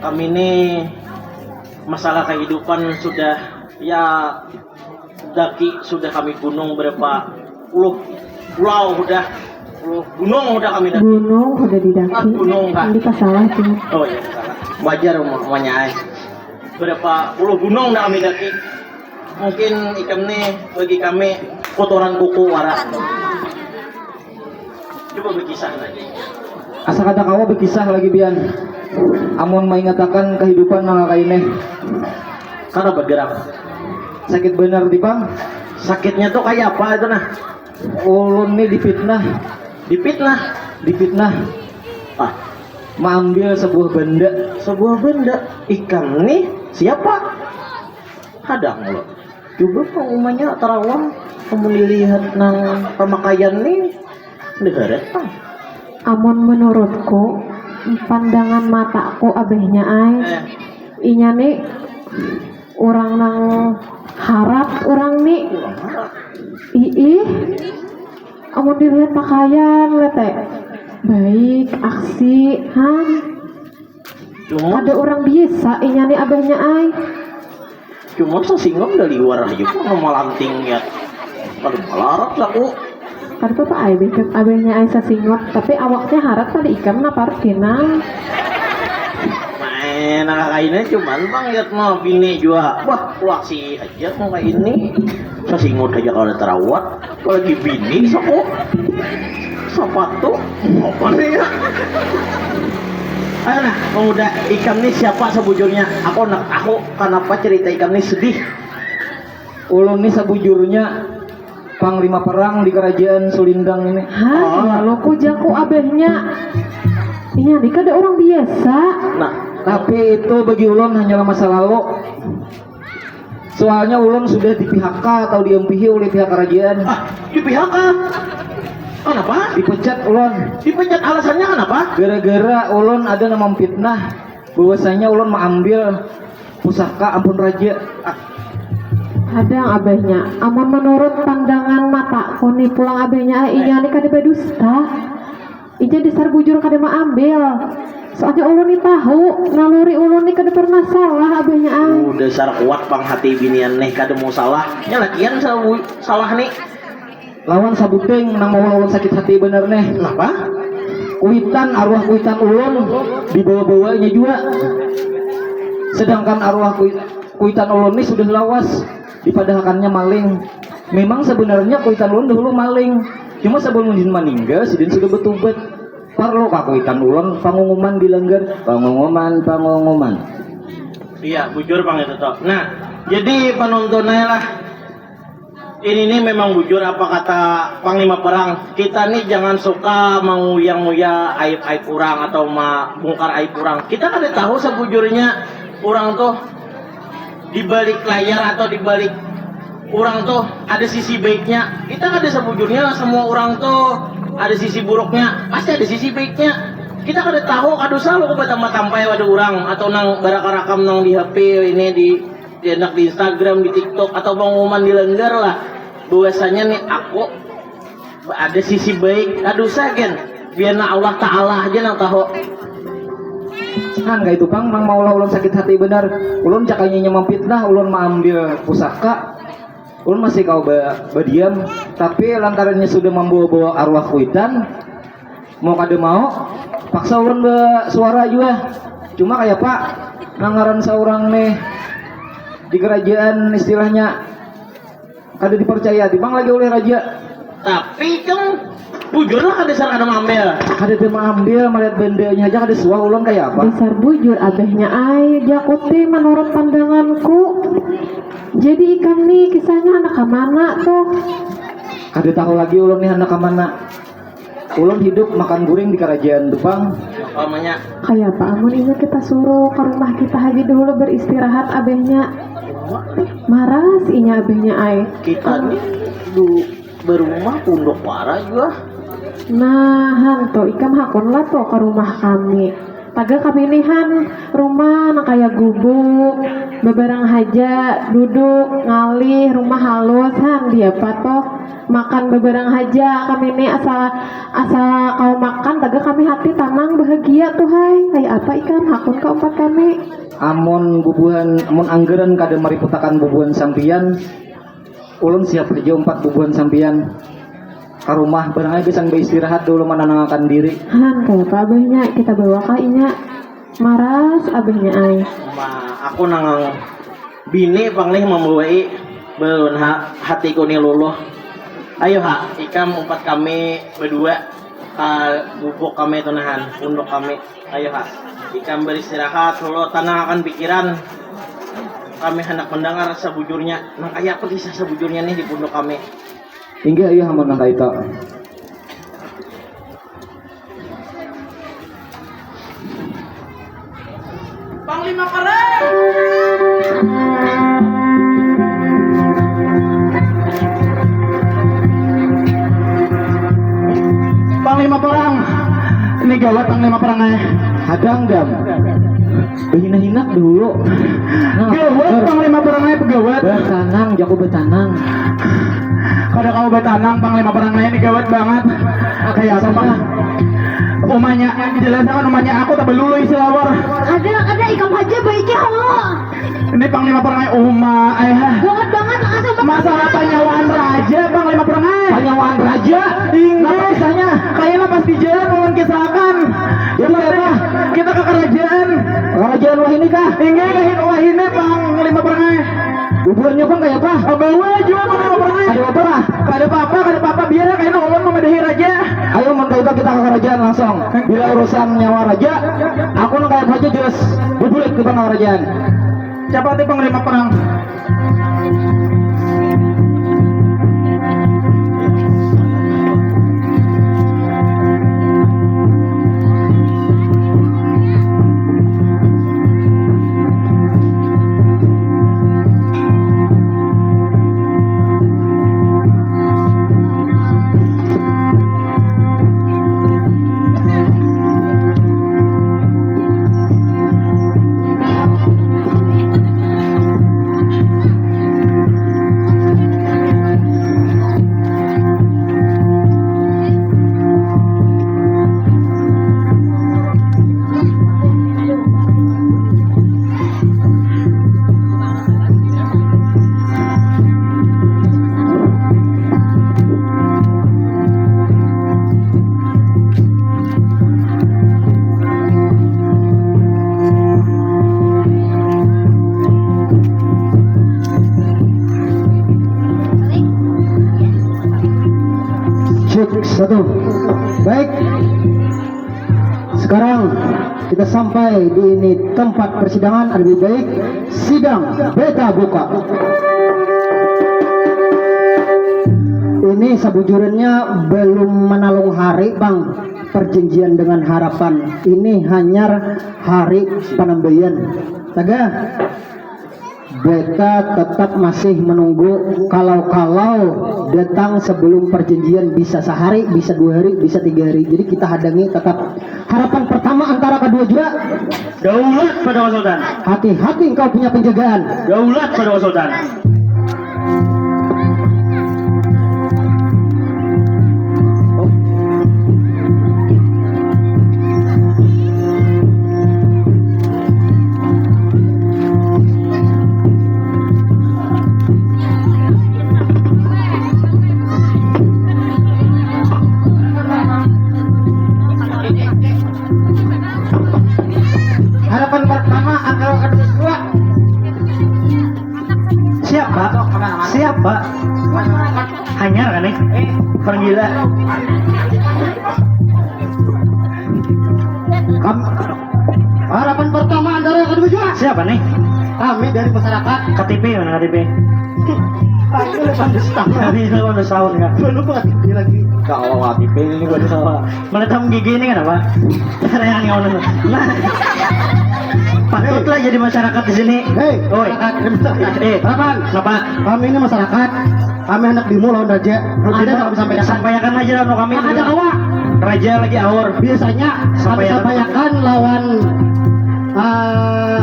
Kami nih masalah kehidupan sudah ya daki sudah kami gunung berapa puluh pulau udah puluh gunung udah kami daki. Gunung udah didaki. Ah, gunung, Kak. Ini pasalah tuh. Oh iya salah. Wajar umanya ay. Berapa puluh gunung udah kami daki. Mungkin ikam nih bagi kami kotoran kuku wara. Coba berkisah lagi. Asa kada kawa berkisah lagi bian. Amun mengatakan kehidupan nang kayak ini. Karena bergerak. Sakit benar di pang. Sakitnya tuh kayak apa itu nah? Ulun nih dipitnah. Dipitnah. Dipitnah. Ah. Mengambil sebuah benda. Sebuah benda. Ikam nih siapa? Hadang lo. Coba pengumumannya terawang. Kamu dilihat nang pemakaian nih. Negara tang. Amun menurutku, pandangan mataku abahnya ay. Eh. Inya nih orang nang harap orang nih. Iih, amun dilihat pakaian lete baik aksi han. Cuma ada orang biasa inya nih abahnya ay. Cuma sasingon dari luar aja kok nama lanting ya. Kalau melarat aku. Kada apa-apa ay abahnya ay sasingot tapi awaknya harat pada ikam napa harus kenal. Nah, nah ini cuman bang lihat mau bini juga. Wah, wah sih aja mau kayak ini. Sasingot aja kalau terawat. Apalagi bini saku. Sapatu apa nih ya? Ayo nah, pemuda ikam nih siapa sebujurnya? Aku nak tahu kenapa cerita ikam nih sedih. Ulun nih sebujurnya panglima perang di kerajaan Sulindang ini. Hah, oh. Lalu ku jaku abahnya. Iya, ini kada orang biasa. Nah, tapi itu bagi ulun hanyalah masa lalu. Soalnya ulun sudah di P H K atau diampihi oleh pihak kerajaan. Ah, di P H K? Kenapa? Dipecat ulun. Dipecat alasannya kenapa? Gara-gara ulun ada nama fitnah bahwasanya ulun mengambil pusaka ampun raja. Ah. Ada abahnya. Amun menurut pandangan mataku nih pulang abahnya, iya nih kada berdusta. Ija dasar bujur kada maambil. Soalnya ulun ni tahu naluri ulun ni kada pernah salah abahnya ai. Uh, dasar kuat pang hati binian nih kada mau salah. Nya lakian salah nih. Lawan sabuting nang mawa ulun sakit hati bener nih. Napa? Kuitan arwah kuitan ulun dibawa-bawanya jua. Sedangkan arwah kuitan ulun nih sudah lawas dipadahakannya maling. Memang sebenarnya kuitan ulun dahulu maling. Cuma sebelum sidin maninggal, sidin sudah betubat. Parlu kah kuitan ulun pangumuman di langgar? Pangumuman, pangumuman. Iya, bujur pang itu toh. Nah, jadi penonton aja lah. Ini nih memang bujur apa kata panglima perang. Kita nih jangan suka menguyang-nguya aib-aib orang atau bongkar aib orang. Kita kada tahu sebujurnya orang tuh di balik layar atau di balik orang tuh ada sisi baiknya. Kita kada sebujurnya semua orang tuh ada sisi buruknya, pasti ada sisi baiknya. Kita kada tahu kada usah lo bertambah-tambah pada orang atau nang barakam-rakam nang di H P ini di di anak di Instagram, di TikTok atau pengumuman di langgar lah bahwasanya nih aku ada sisi baik, kada usah gen, biarlah Allah Ta'ala aja nang tahu. Kan kayak itu pang nang maulah ulun sakit hati benar. Ulun cakanya memfitnah, ulun mengambil pusaka. Ulun masih kau ba, badiam, tapi lantarannya sudah membawa-bawa arwah kuitan, mau kada mau paksa ulun bersuara juga. Cuma kayak apa nang ngaran seorang nih di kerajaan istilahnya kada dipercaya timbang lagi oleh raja. Tapi kan bujur lah kada sar kada maambil. Kada ada maambil, melihat bendanya aja kada suah ulun kayak apa. Dasar bujur abahnya ai, jakuti menurut pandanganku. Jadi ikam nih kisahnya anak mana tuh? Kada tahu lagi ulun nih handak ka mana. Ulun hidup makan guring di karajaan tu pang. Apa namanya? Kaya apa amun inya kita suruh ka rumah kita haja dahulu beristirahat abahnya. Maras inya abahnya ai. Kita nih du berumah punduk wara jua. Nah, han tu ikam hakun lah tu ka rumah kami. Taga kami nih han rumah nang kaya gubuk, babarang haja, duduk, ngalih, rumah halus, han diapa tuh. Makan babarang haja kami ni asal, asal kawa makan taga kami hati tanang bahagia tuh hai. Kaya apa ikam hakun ka umpat kami? Amun bubuhan, amun anggaran kada mariputakan bubuhan sampiyan, ulun siap haja umpat bubuhan sampiyan ka rumah, barang ai gasan baistirahat dulu mananangakan diri. Han, kaya apa abahnya kita bawa kah inya? Maras abahnya ai. Ma, aku nang bini pang nih mambawai balun ha, hatiku ni luluh. Ayu ha, ikam umpat kami badua ka gubuk kami tu nah han, punduk kami. Ayu ha, ikam baristirahat dulu, tanangakan pikiran. Kami handak mandangar sabujurnya, nang kaya apa kisah sabujurnya nih di punduk kami. Inggih ayu ha mun nang kaitu. Panglima Perang. Panglima Perang. Ini gawat Panglima Perang ai. Hadang dam. Bahina-hinak dulu. Nah, gawat Panglima Perang ai, gawat. Batanang, jaku batanang. Kada kawa batanang Panglima Perang ai, ini gawat banget. Kaya apa? Umanya, jelasakan umanya aku tabalului salawar. Kada, kada, ikam haja baiknya halo. Ini Panglima Perang ai uma ai ha. Gawat banget, langsung masalah panyawaan raja Panglima Perang ai. Panyawaan raja? Inggih. Napa kisahnya? Kayaknya pas di jalan ulun kisahkan. Jadi apa? Kita ke kerajaan. Kerajaan wahini kah? Inggih, wahini Panglima Perang ai. Bubuhannya pang kaya apa? Bawa jua Panglima Perang ai. Ada apa lah? Kada apa-apa, kada apa-apa. Biar kayaknya ulun memadahi raja. Ayo mun kaitu kita ke kerajaan langsung. Bila urusan nyawa raja, aku nang kaya apa haja jelas bubulik kita ke kerajaan. Capati Panglima Perang. Cek satu. Baik. Sekarang kita sampai di ini tempat persidangan, lebih baik sidang beta buka. Ini sebujurannya belum menalung hari, Bang. Perjanjian dengan harapan ini hanyar hari penambaian. Taga? Beta tetap masih menunggu kalau-kalau datang sebelum perjanjian bisa sehari, bisa dua hari, bisa tiga hari. Jadi kita hadangi tetap harapan pertama antara kedua jua. Daulat pada Sultan. Hati-hati engkau punya penjagaan. Daulat pada Sultan. Harapan pertama angka kedua. Siapa? Siapa? Hanyar kan nih? Orang gila. Kam- Harapan pertama antara yang kedua juga. Siapa nih? Kami dari masyarakat. K T P mana K T P? Ini delapan belas tahun. Ini delapan belas tahun, Kak. Belum mati lagi. Kalau mati ini baru salah. Menetap gigi ini kenapa? Cara yang mana? Nah. Patutlah jadi masyarakat di sini. Hei, oi. Masyarakat. Eh, harapan. Kenapa? Kami ini masyarakat. Kami hendak demo lawan raja. Ada yang kami sampaikan. Sampaikan aja lah kami. Ada kawa. Raja lagi aur. Biasanya kami sampaikan lawan eh,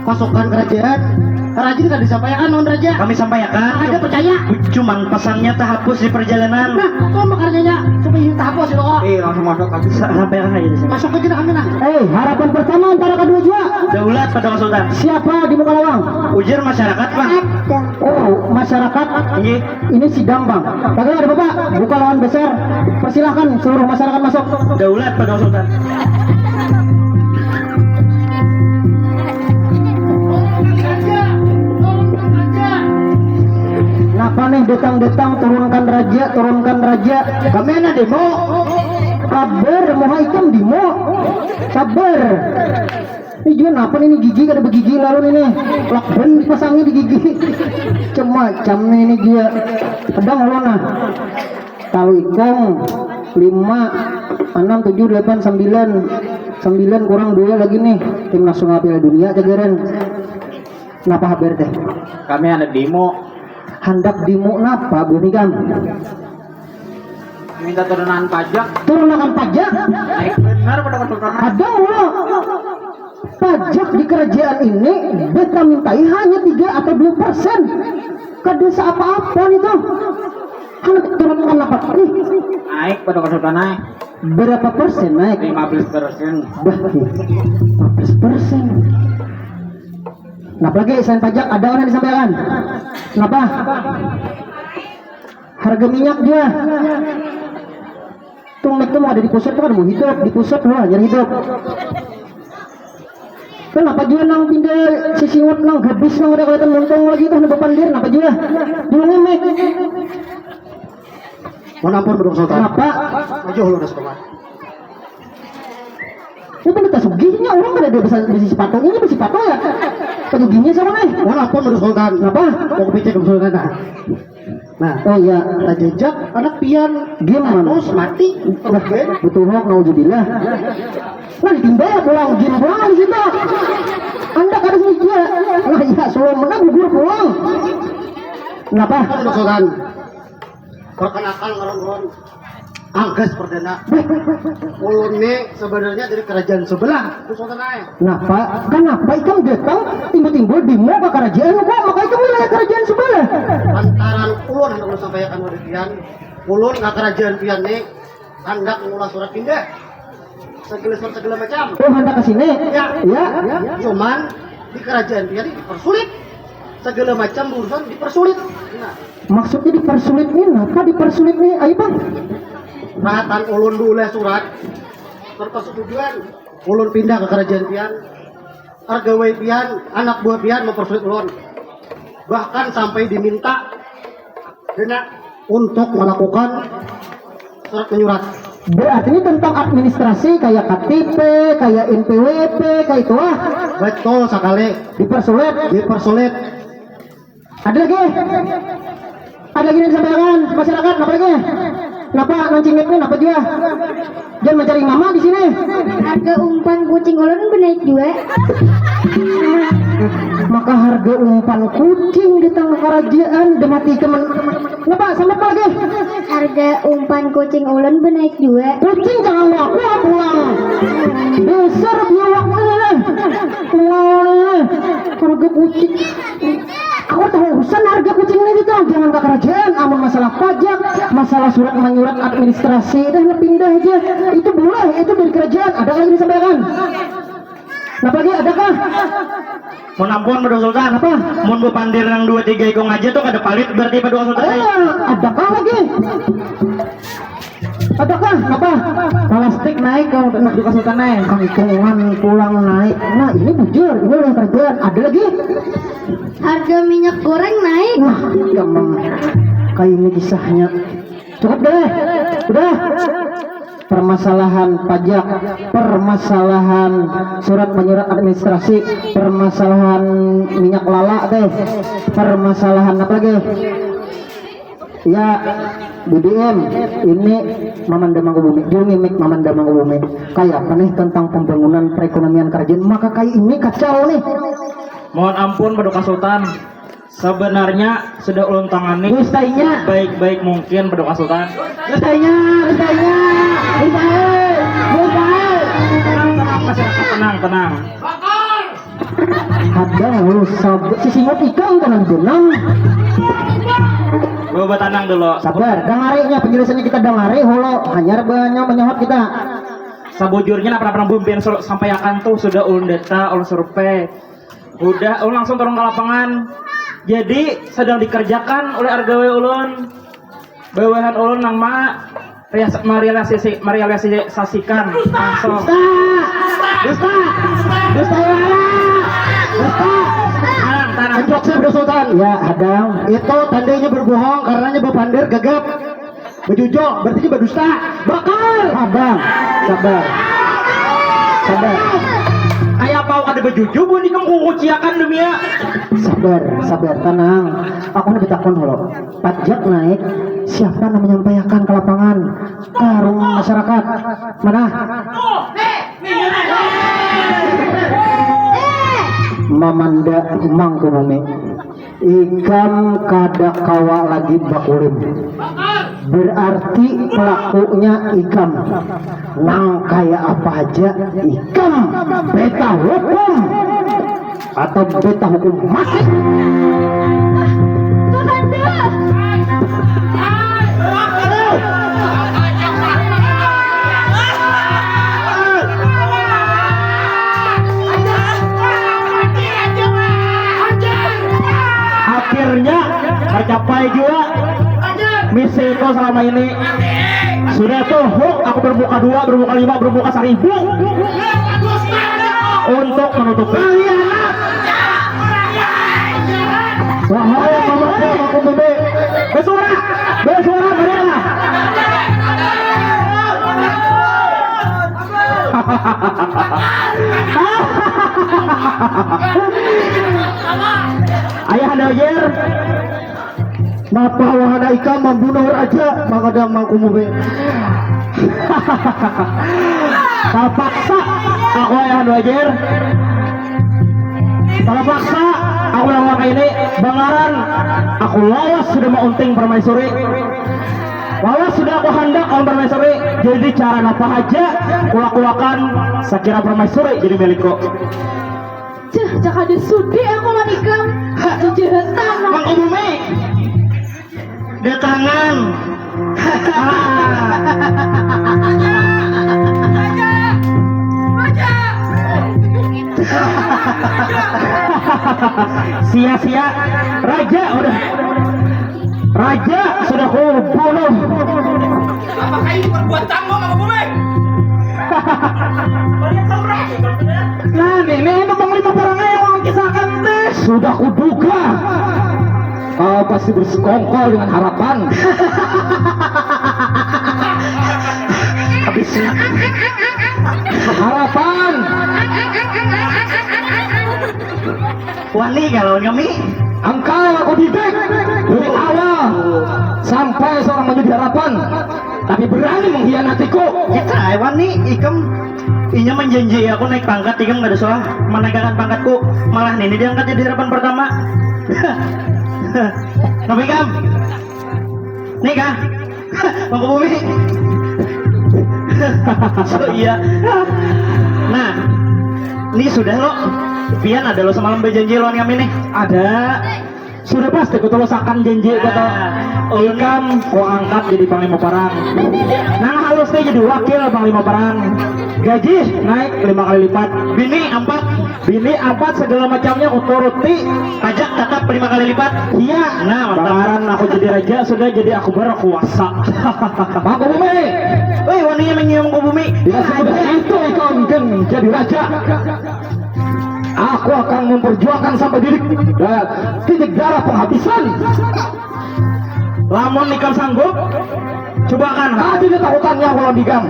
pasukan kerajaan. Raja tidak disampaikan lawan raja. Kami sampaikan. Ada percaya. Cuman pesannya terhapus di perjalanan. Nah, apa makannya supaya terhapus itu kok? Eh, langsung masuk aja. Sa- sampaikan aja di sini. Masuk aja dah kami nah. Eh, harapan pertama antara kedua jua. Daulat pada Sultan. Siapa di muka lawang? Ujar masyarakat, Pak. Oh, masyarakat. Iya. Ini sidang, Bang. Kagak ada apa-apa. Buka lawan besar. Persilahkan seluruh masyarakat masuk. Daulat pada Sultan. Napa nih, datang-datang, turunkan raja, turunkan raja. Kami ada demo. Sabar, mau ikam demo. Sabar. Ini juga napa nih, ini gigi kada begigi lalu ini. Lakban dipasangi di gigi. Macam-macam nih ini dia. Pedang ulun nah. Talu ikung, lima, enam, tujuh, delapan, sembilan. Sembilan kurang dua lagi nih. Tim nasional Piala Dunia cagaran. Napa habar teh? Kami ada demo. Handak demo napa, Bu Nikam? Minta turunan pajak. Turunan pajak? Naik benar pada keturunan. Ada ulah. Pajak di kerajaan ini beta mintai hanya tiga atau dua persen. Kada seapa-apa nih tuh. Hanya turunan apa nih? Naik pada keturunan naik. Berapa persen naik? Lima belas persen. Bah, lima belas persen. Nah, lagi selain pajak ada orang disampaikan. Kenapa? Harga minyak dia. Tuh, mek tuh mau ada di pusat tuh kan mau hidup, di pusat tuh hanyar hidup. Kenapa juga nang pindah sisingut nang habis nang udah kelihatan muntung lagi tuh nang pandir, kenapa juga? Dulu ngemek. Mohon ampun, Beduk Sultan. Kenapa? Aja lu udah setengah. Itu minta sugihnya orang kada ada bisa bisi sepatu ini bisi sepatu ya. Penyugihnya sama nih. Mohon ampun, Beduk Sultan. Kenapa? Mau kepicit, Beduk Sultan. Nah. Nah, oh iya, tajajak anak pian. Game mana? Terus mati. Nah, betul hok, nauzubillah. Nah, ditimba ya pulang game pulang di situ. Anda kada sengaja. Nah, iya, sulam mana gugur pulang. Kenapa? Beduk Sultan. Perkenalkan, ngaran ulun Anggas Perdana. Ulun ni sebenarnya dari kerajaan sebelah, Beduk Sultan ai. Napa? Kenapa ikam datang timbul-timbul di muka kerajaan kok? Maka ikam wilayah kerajaan sebelah. Lantaran ulun hendak menyampaikan pada pian, ulun ke kerajaan pian ni handak mengulah surat pindah. Segala surat segala macam. Oh, handak ke sini? Ya. Ya. Cuman di kerajaan pian ni dipersulit. Segala macam urusan dipersulit. Nah. Maksudnya dipersulit ni, napa dipersulit ni? Ayo, Bang. Rahatan ulun diulah surat. Persetujuan ulun pindah ke kerajaan pian. Argawai pian, anak buah pian mempersulit ulun. Bahkan sampai diminta dana untuk melakukan surat menyurat. Berarti ini tentang administrasi kayak K T P, kayak N P W P, kayak itu lah. Betul sekali. Dipersulit. Dipersulit. Ada lagi? Ada lagi yang disampaikan masyarakat? Apa lagi? Napa nang cingit ni? Napa jua? Jangan mencari mama di sini. Harga umpan kucing ulun benaik jua. Maka harga umpan kucing di tengah kerajaan demati teman. Napa? Sampai apa lagi? Harga umpan kucing ulun benaik jua. Kucing jangan aku pulang. Besar biawak ni. Pulang. Harga kucing. Aku tahu urusan harga kucing ini tuh, jangan ke kerajaan, amun masalah pajak, masalah surat menyurat administrasi, dah pindah aja. Itu boleh, itu dari kerajaan. Ada lagi disampaikan? Napa lagi? Adakah? Mun ampun, Beduk Sultan. Apa? Mun bepandir nang dua tiga ikung aja tuh kada palit berarti, Beduk Sultan. Eh, adakah lagi? Adakah? Apa? Plastik naik kalau nak Beduk Sultan naik. Kangkungan pulang naik. Nah, ini bujur, ini udah kerjaan. Ada lagi? Harga minyak goreng naik. Wah, gampang. Kayak ini kisahnya. Cukup deh. Udah. permasalahan pajak, permasalahan surat menyurat administrasi, permasalahan minyak lala teh, permasalahan apa lagi? Ya, B B M ini mamanda Mangkubumi, jung imik mamanda Mangkubumi. Kayak apa nih tentang pembangunan perekonomian kerajaan? Maka kayak ini kacau nih. Mohon ampun, Paduka Sultan. Sebenarnya sudah ulun tangani. Dustainya. Baik-baik mungkin, Paduka Sultan. Dustainya, dustainya, dustai, dustai. Tenang, tenang, masyarakat, tenang, tenang. Ada lu sab-, si singut ikam tenang, tenang. Lu batanang dulu. Sabar, dangarinya penjelasannya kita dangari, holo hanyar banyak menyahut kita. Sabujurnya apa pernah bumbin sampaiakan tuh sudah ulun data, ulun survei. Udah, ulun langsung turun ke lapangan. Jadi sedang dikerjakan oleh argawe ulun. Bawahan ulun nang ma-, reas-, merealisasi-, merealisasikan langsung. Dusta! Dusta! Dusta wara! Dusta! Tarang, tarang. Anjok saya Bro Sultan. Ya, hadang. Itu tandanya berbohong, karenanya bapander, gagap. Bajujur, berarti dia badusta. Bakal. Sabar, sabar. Sabar. Kayak apa kada bajujur, buhan ikam kukuciakan demi ya. Sabar, sabar, tenang. Aku nak batakun dulu. Pajak naik, siapa yang menyampaikan ke lapangan, ke ruang masyarakat? Mana? Mamanda Mangkubumi. Ikam kada kawa lagi bakulim. Berarti pelakunya ikam. Nang kaya apa haja, ikam beta hukum atau beta hukum mati. Kakanda. Akhirnya tercapai juga misiku selama ini. Sudah tuh, aku bermuka dua, bermuka lima, bermuka seribu untuk menutupi. Wahai mama, aku bebe. Bersuara, bersuara, marilah. Ayah Doyer, napa wahana ikam membunuh raja? Mangada mangkumu be. Terpaksa aku, Ayah Doyer. Terpaksa aku lawan ini, bangaran aku lawas sudah maunting permaisuri. Walau sudah aku handak lawan permaisuri, jadi cara napa haja kulak-kulakan sakira permaisuri jadi milikku. Cah, cah kada sudi aku lawan ikam. Jejehatan. Mangkubumi. Datangan. Sia-sia. Raja udah. Raja sudah kubunuh. Apakah ini perbuatanmu, Mangkubumi? Nah, ini, ini itu panglima parangnya yang mau kisahkan teh. Sudah kuduga. Kau pasti bersekongkol dengan harapan. Habis harapan. Wani kalau nyomi. Engkau aku didik dari awal sampai seorang menjadi harapan, tapi berani mengkhianatiku. Kita, eh, Wani, ikam inya menjanji aku naik pangkat, ikam kada salah menegakkan pangkatku, malah nini diangkat jadi harapan pertama. Kenapa ikam? Nih kah? Mangkubumi. So iya. Nah, ini sudah lo. Pian ada lo semalam berjanji lawan kami nih. Ada. Sudah pasti kutulusakan janji kata. Nah, ikam ku angkat jadi panglima parang. Nang halus teh jadi wakil panglima parang. Gaji naik lima kali lipat. Bini empat. Bini empat segala macamnya kuturuti. Pajak tetap lima kali lipat. Iya. Nah, mantap. Bakaran aku jadi raja sudah jadi aku berkuasa. Mangkubumi. Woi, waninya menyium Mangkubumi. Bila sudah itu ikam geng jadi raja. Aku akan memperjuangkan sampai titik da-, titik darah penghabisan. Lamun ikam sanggup, Coba kan, ha? Ada ketakutannya kalau digam.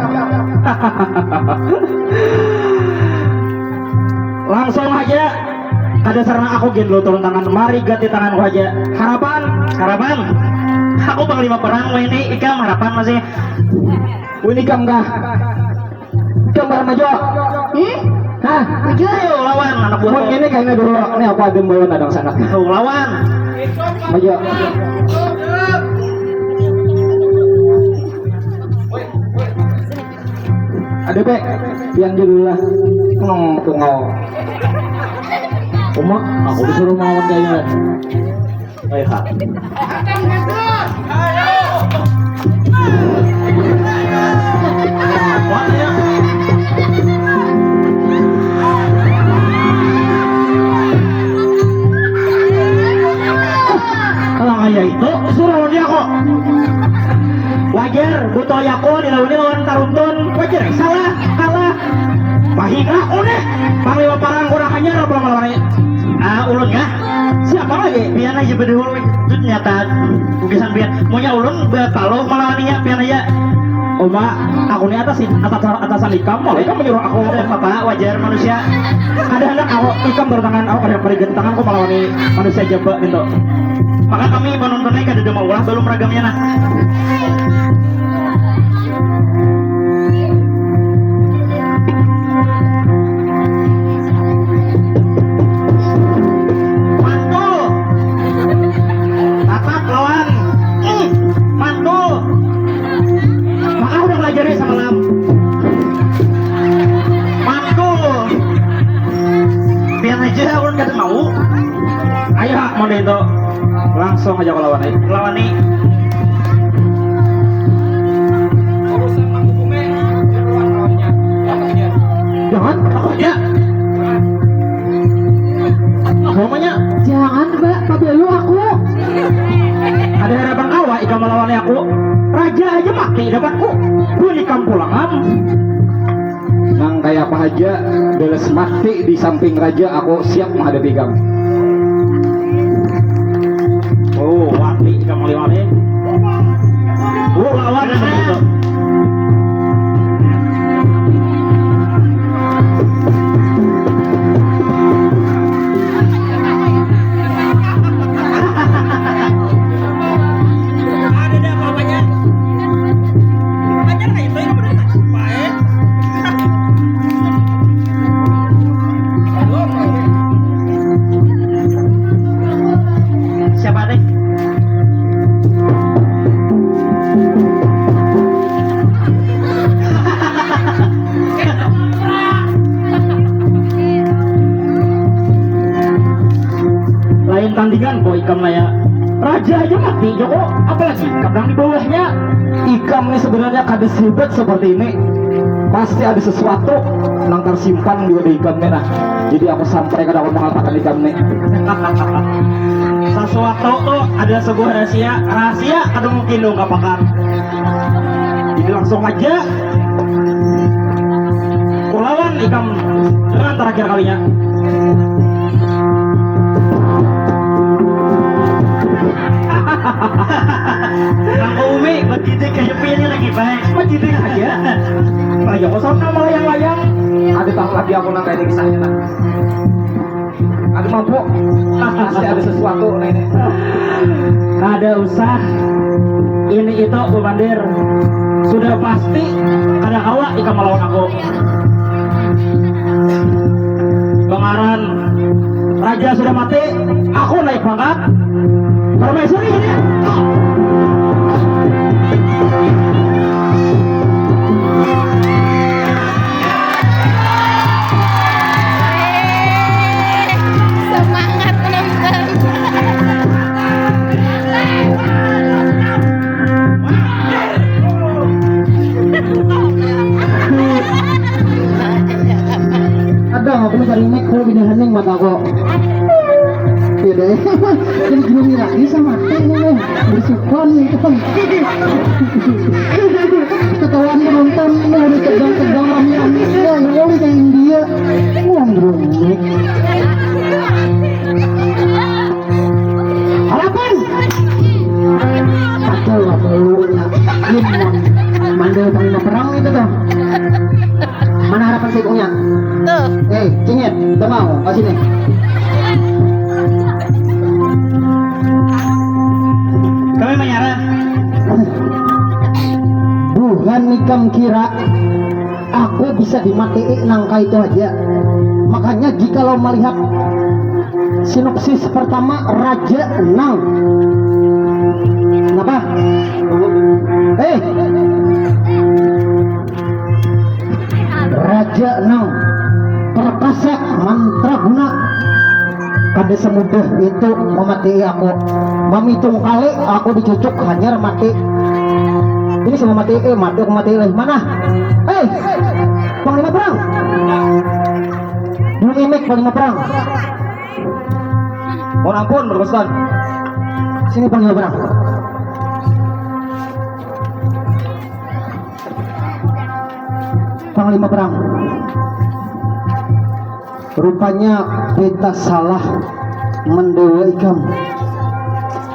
Langsung aja, kada sarana aku gin dulu turun tangan. Mari ganti tanganku aja. Harapan, harapan. Aku panglima perang, wah ini ikam harapan masih. Wini ikam kah? Gambar maju. Hmm? Hah? Maju. Ayo lawan anak buah. Mun ini kayaknya dulu. Ini aku ada bawa nadang sanak. Tuh lawan. Maju. Ada, Bek. Yang dulu lah. Nong tungau. Uma, aku disuruh melawan kayaknya. Ayo, Kak. Kalau kayak itu, suruh dia kok. Wajar, butuh aku dilawan lawan taruntun. Wajar, salah, kalah. Pahina, udah. Panglima parang kurang hanyar apa lawan. Ah, ulun ya. Siapa lagi? Pian aja bedahulu. Itu nyata. Bukan pian. Maunya ulun bapaloh melawaninya pian aja. Uma, aku ni atasin, atas, atasan ikam, malah ikam menyuruh aku. Ada apa, wajar manusia. Ada anak aku, ikam bertangan, aku kada beri tangan, aku melawani manusia jaba gitu. Maka kami menontonnya kada ada maulah belum ragamnya nah. Mantul. Tatak lawan. Ih, mantul. Maka udah pelajari semalam. Mantul. Biar aja ulun kada mau. Ayo, mau itu. Langsung aja ku lawan, eh. Lawan nih. Jangan, aku aja. Namanya? Jangan, Mbak, pabalu aku. Ada harapan kawa ikam melawan aku. Raja aja mati dapatku. Buni kam pulang am. Nang kaya apa haja, beles mati di samping raja, aku siap menghadapi ikam. Oh, wati ikam wali-wali. Oh, lawan begitu. Ada deh apa-apanya. Ajar kayak itu, itu bener tak? Baik. Siapa teh? Lain tandingan kok ikam naya. Raja aja mati, Joko. Apalagi ikam nang di bawahnya. Ikam nih sebenarnya kada sehebat seperti ini. Pasti ada sesuatu nang tersimpan di wadah ikam nih, nah. Jadi aku sampai kada aku mengatakan ikam nih. Sesuatu tuh ada sebuah rahasia. Rahasia kada mungkin diungkapkan. Jadi langsung aja. Kulawan ikam dengan terakhir kalinya. Aku Umi, begitu kejepitnya lagi baik. Begitu aja. Ayo kosong nama layang-layang. Ada tahu lagi aku nanti ini kisahnya, nah. Ada mabuk. Pasti ada sesuatu nah ini. Kada usah. Ini itu Komandir. Sudah pasti kada kawa ikam melawan aku. Bangaran raja sudah mati, aku naik pangkat. Permaisuri ini. Semangat penonton. Ada aku mencari mic kalau bini hening mata kok. Iya deh. Jadi gini lagi sama ini nih. Bersuka nih. Ketahuan penonton ini udah tegang-tegang rame-rame. Ya, ya, udah kayak India. Ngobrol. Harapan. Aku nggak perlu nak. Ini mau Panglima perang itu tuh. Mana harapan saikungnya? Tuh. Eh, Cingit, tengah, kasih nih. Kami menyerah. Buhan ikam kira aku bisa dimatii nang kaitu haja. Makanya jikalau malihat sinopsis pertama, Raja Nang. Kenapa? Eh, Raja Nang perkasa mantraguna. Kada semudah itu mematii aku. Mamitung kali aku dicucuk hanyar mati. Ini semua mati, eh, mati aku mati leh. Mana? Eh, Panglima Perang. Belum imik Panglima Perang. Mohon ampun, Berkosan. Sini Panglima Perang. Panglima Perang. Rupanya beta salah mendewa ikam.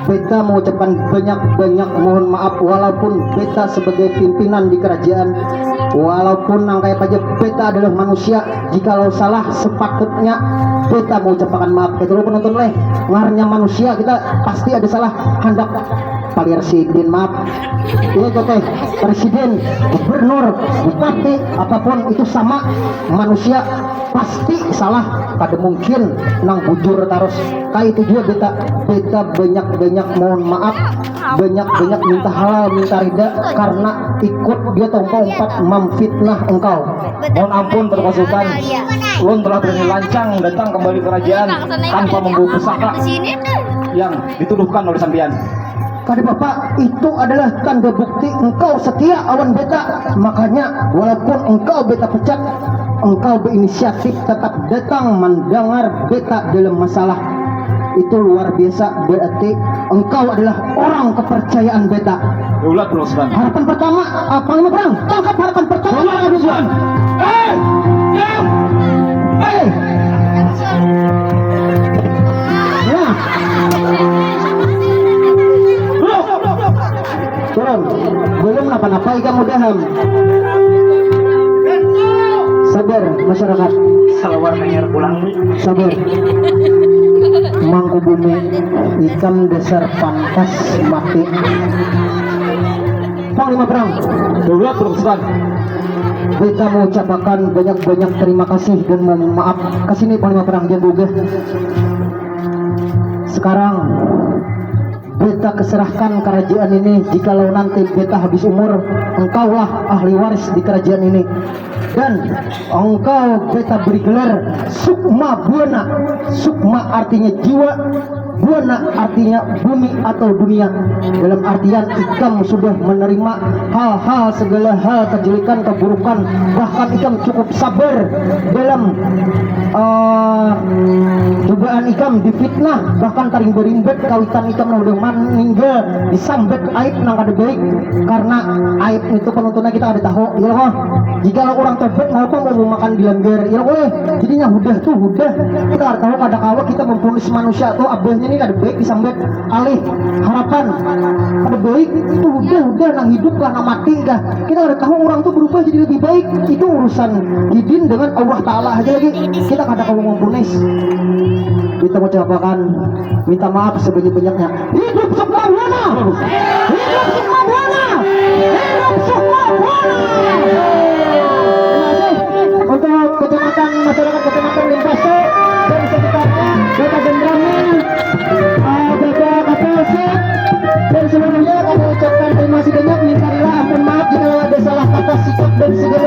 Beta mengucapkan banyak-banyak mohon maaf, walaupun beta sebagai pimpinan di kerajaan, walaupun nang kaya paja beta adalah manusia, jikalau salah sepatutnya beta mengucapkan maaf. Itu lo penonton leh, ngarnya manusia kita pasti ada salah, handak palir sidin maaf. Iya, teteh, presiden, gubernur, bupati, apapun itu sama, manusia pasti salah, kada mungkin nang bujur tarus. Kayak itu juga beta, beta banyak-banyak mohon maaf, banyak-banyak minta halal, minta rida karena ikut dia tahu umpat memfitnah engkau. Mohon ampun, Tuan Pasukan. Ulun telah berani lancang datang kembali kerajaan tanpa membawa pusaka yang dituduhkan oleh sampean. Kada apa-apa, itu adalah tanda bukti engkau setia awan beta. Makanya, walaupun engkau beta pecat, engkau berinisiatif tetap datang mendengar beta dalam masalah. Itu luar biasa, berarti engkau adalah orang kepercayaan beta. Ulat, Tuan Pasukan. Harapan pertama, ah, Panglima Perang, tangkap harapan pertama. Tuan Pasukan. Eh! Diam! Eh! Nah. Turun. Belum napa-napa ikam udah ham. Sabar, masyarakat. Salawar nanyar pulang. Sabar. Mangkubumi, ikam dasar pantas mati. Panglima Perang. Daulat, Tuan Pasukan. Beta mengucapkan banyak-banyak terima kasih dan mohon maaf. Kasini, Panglima Perang, jangan gugah. Sekarang, beta keserahkan kerajaan ini. Jikalau nanti beta habis umur, engkaulah ahli waris di kerajaan ini. Dan engkau beta beri gelar Sukma Buana. Sukma artinya jiwa, Buana artinya bumi atau dunia. Dalam artian ikam sudah menerima hal-hal, segala hal, kejelekan, keburukan, bahkan ikam cukup sabar dalam, eh, cobaan ikam, difitnah, bahkan tarimba-rimbat, kawitan ikam nang udah maninggal, disambat aib nang kada baik. Karena aib itu penuntunnya kita kada tahu, ya loh. Jikalau orang tobat, mau apa mau makan di langgar, ya loh. Jadinya hudah tuh hudah, kita kada tahu, kada kawa kita memvonis manusia tuh abahnya ini kada baik disambat alih harapan. Kada baik itu hudah, hudah nang hidup kah, nang mati kah. Kita kada tahu orang tuh berubah jadi lebih baik. Itu urusan hidin dengan Allah Ta'ala aja lagi. Kita kada kawa memvonis. Kita mengucapkan minta maaf sebanyak-banyaknya. Hidup Sukma Buana! Hidup Sukma Buana! Hidup Sukma Buana! Terima kasih untuk kecamatan, masyarakat kecamatan Limpaso dan sekitarnya, Bapak Gendrami, eh, Bapak Kapolsek, dan seluruhnya kami ucapkan terima kasih banyak, minta rela, ampun maaf jika ada salah kata, sikap, dan segala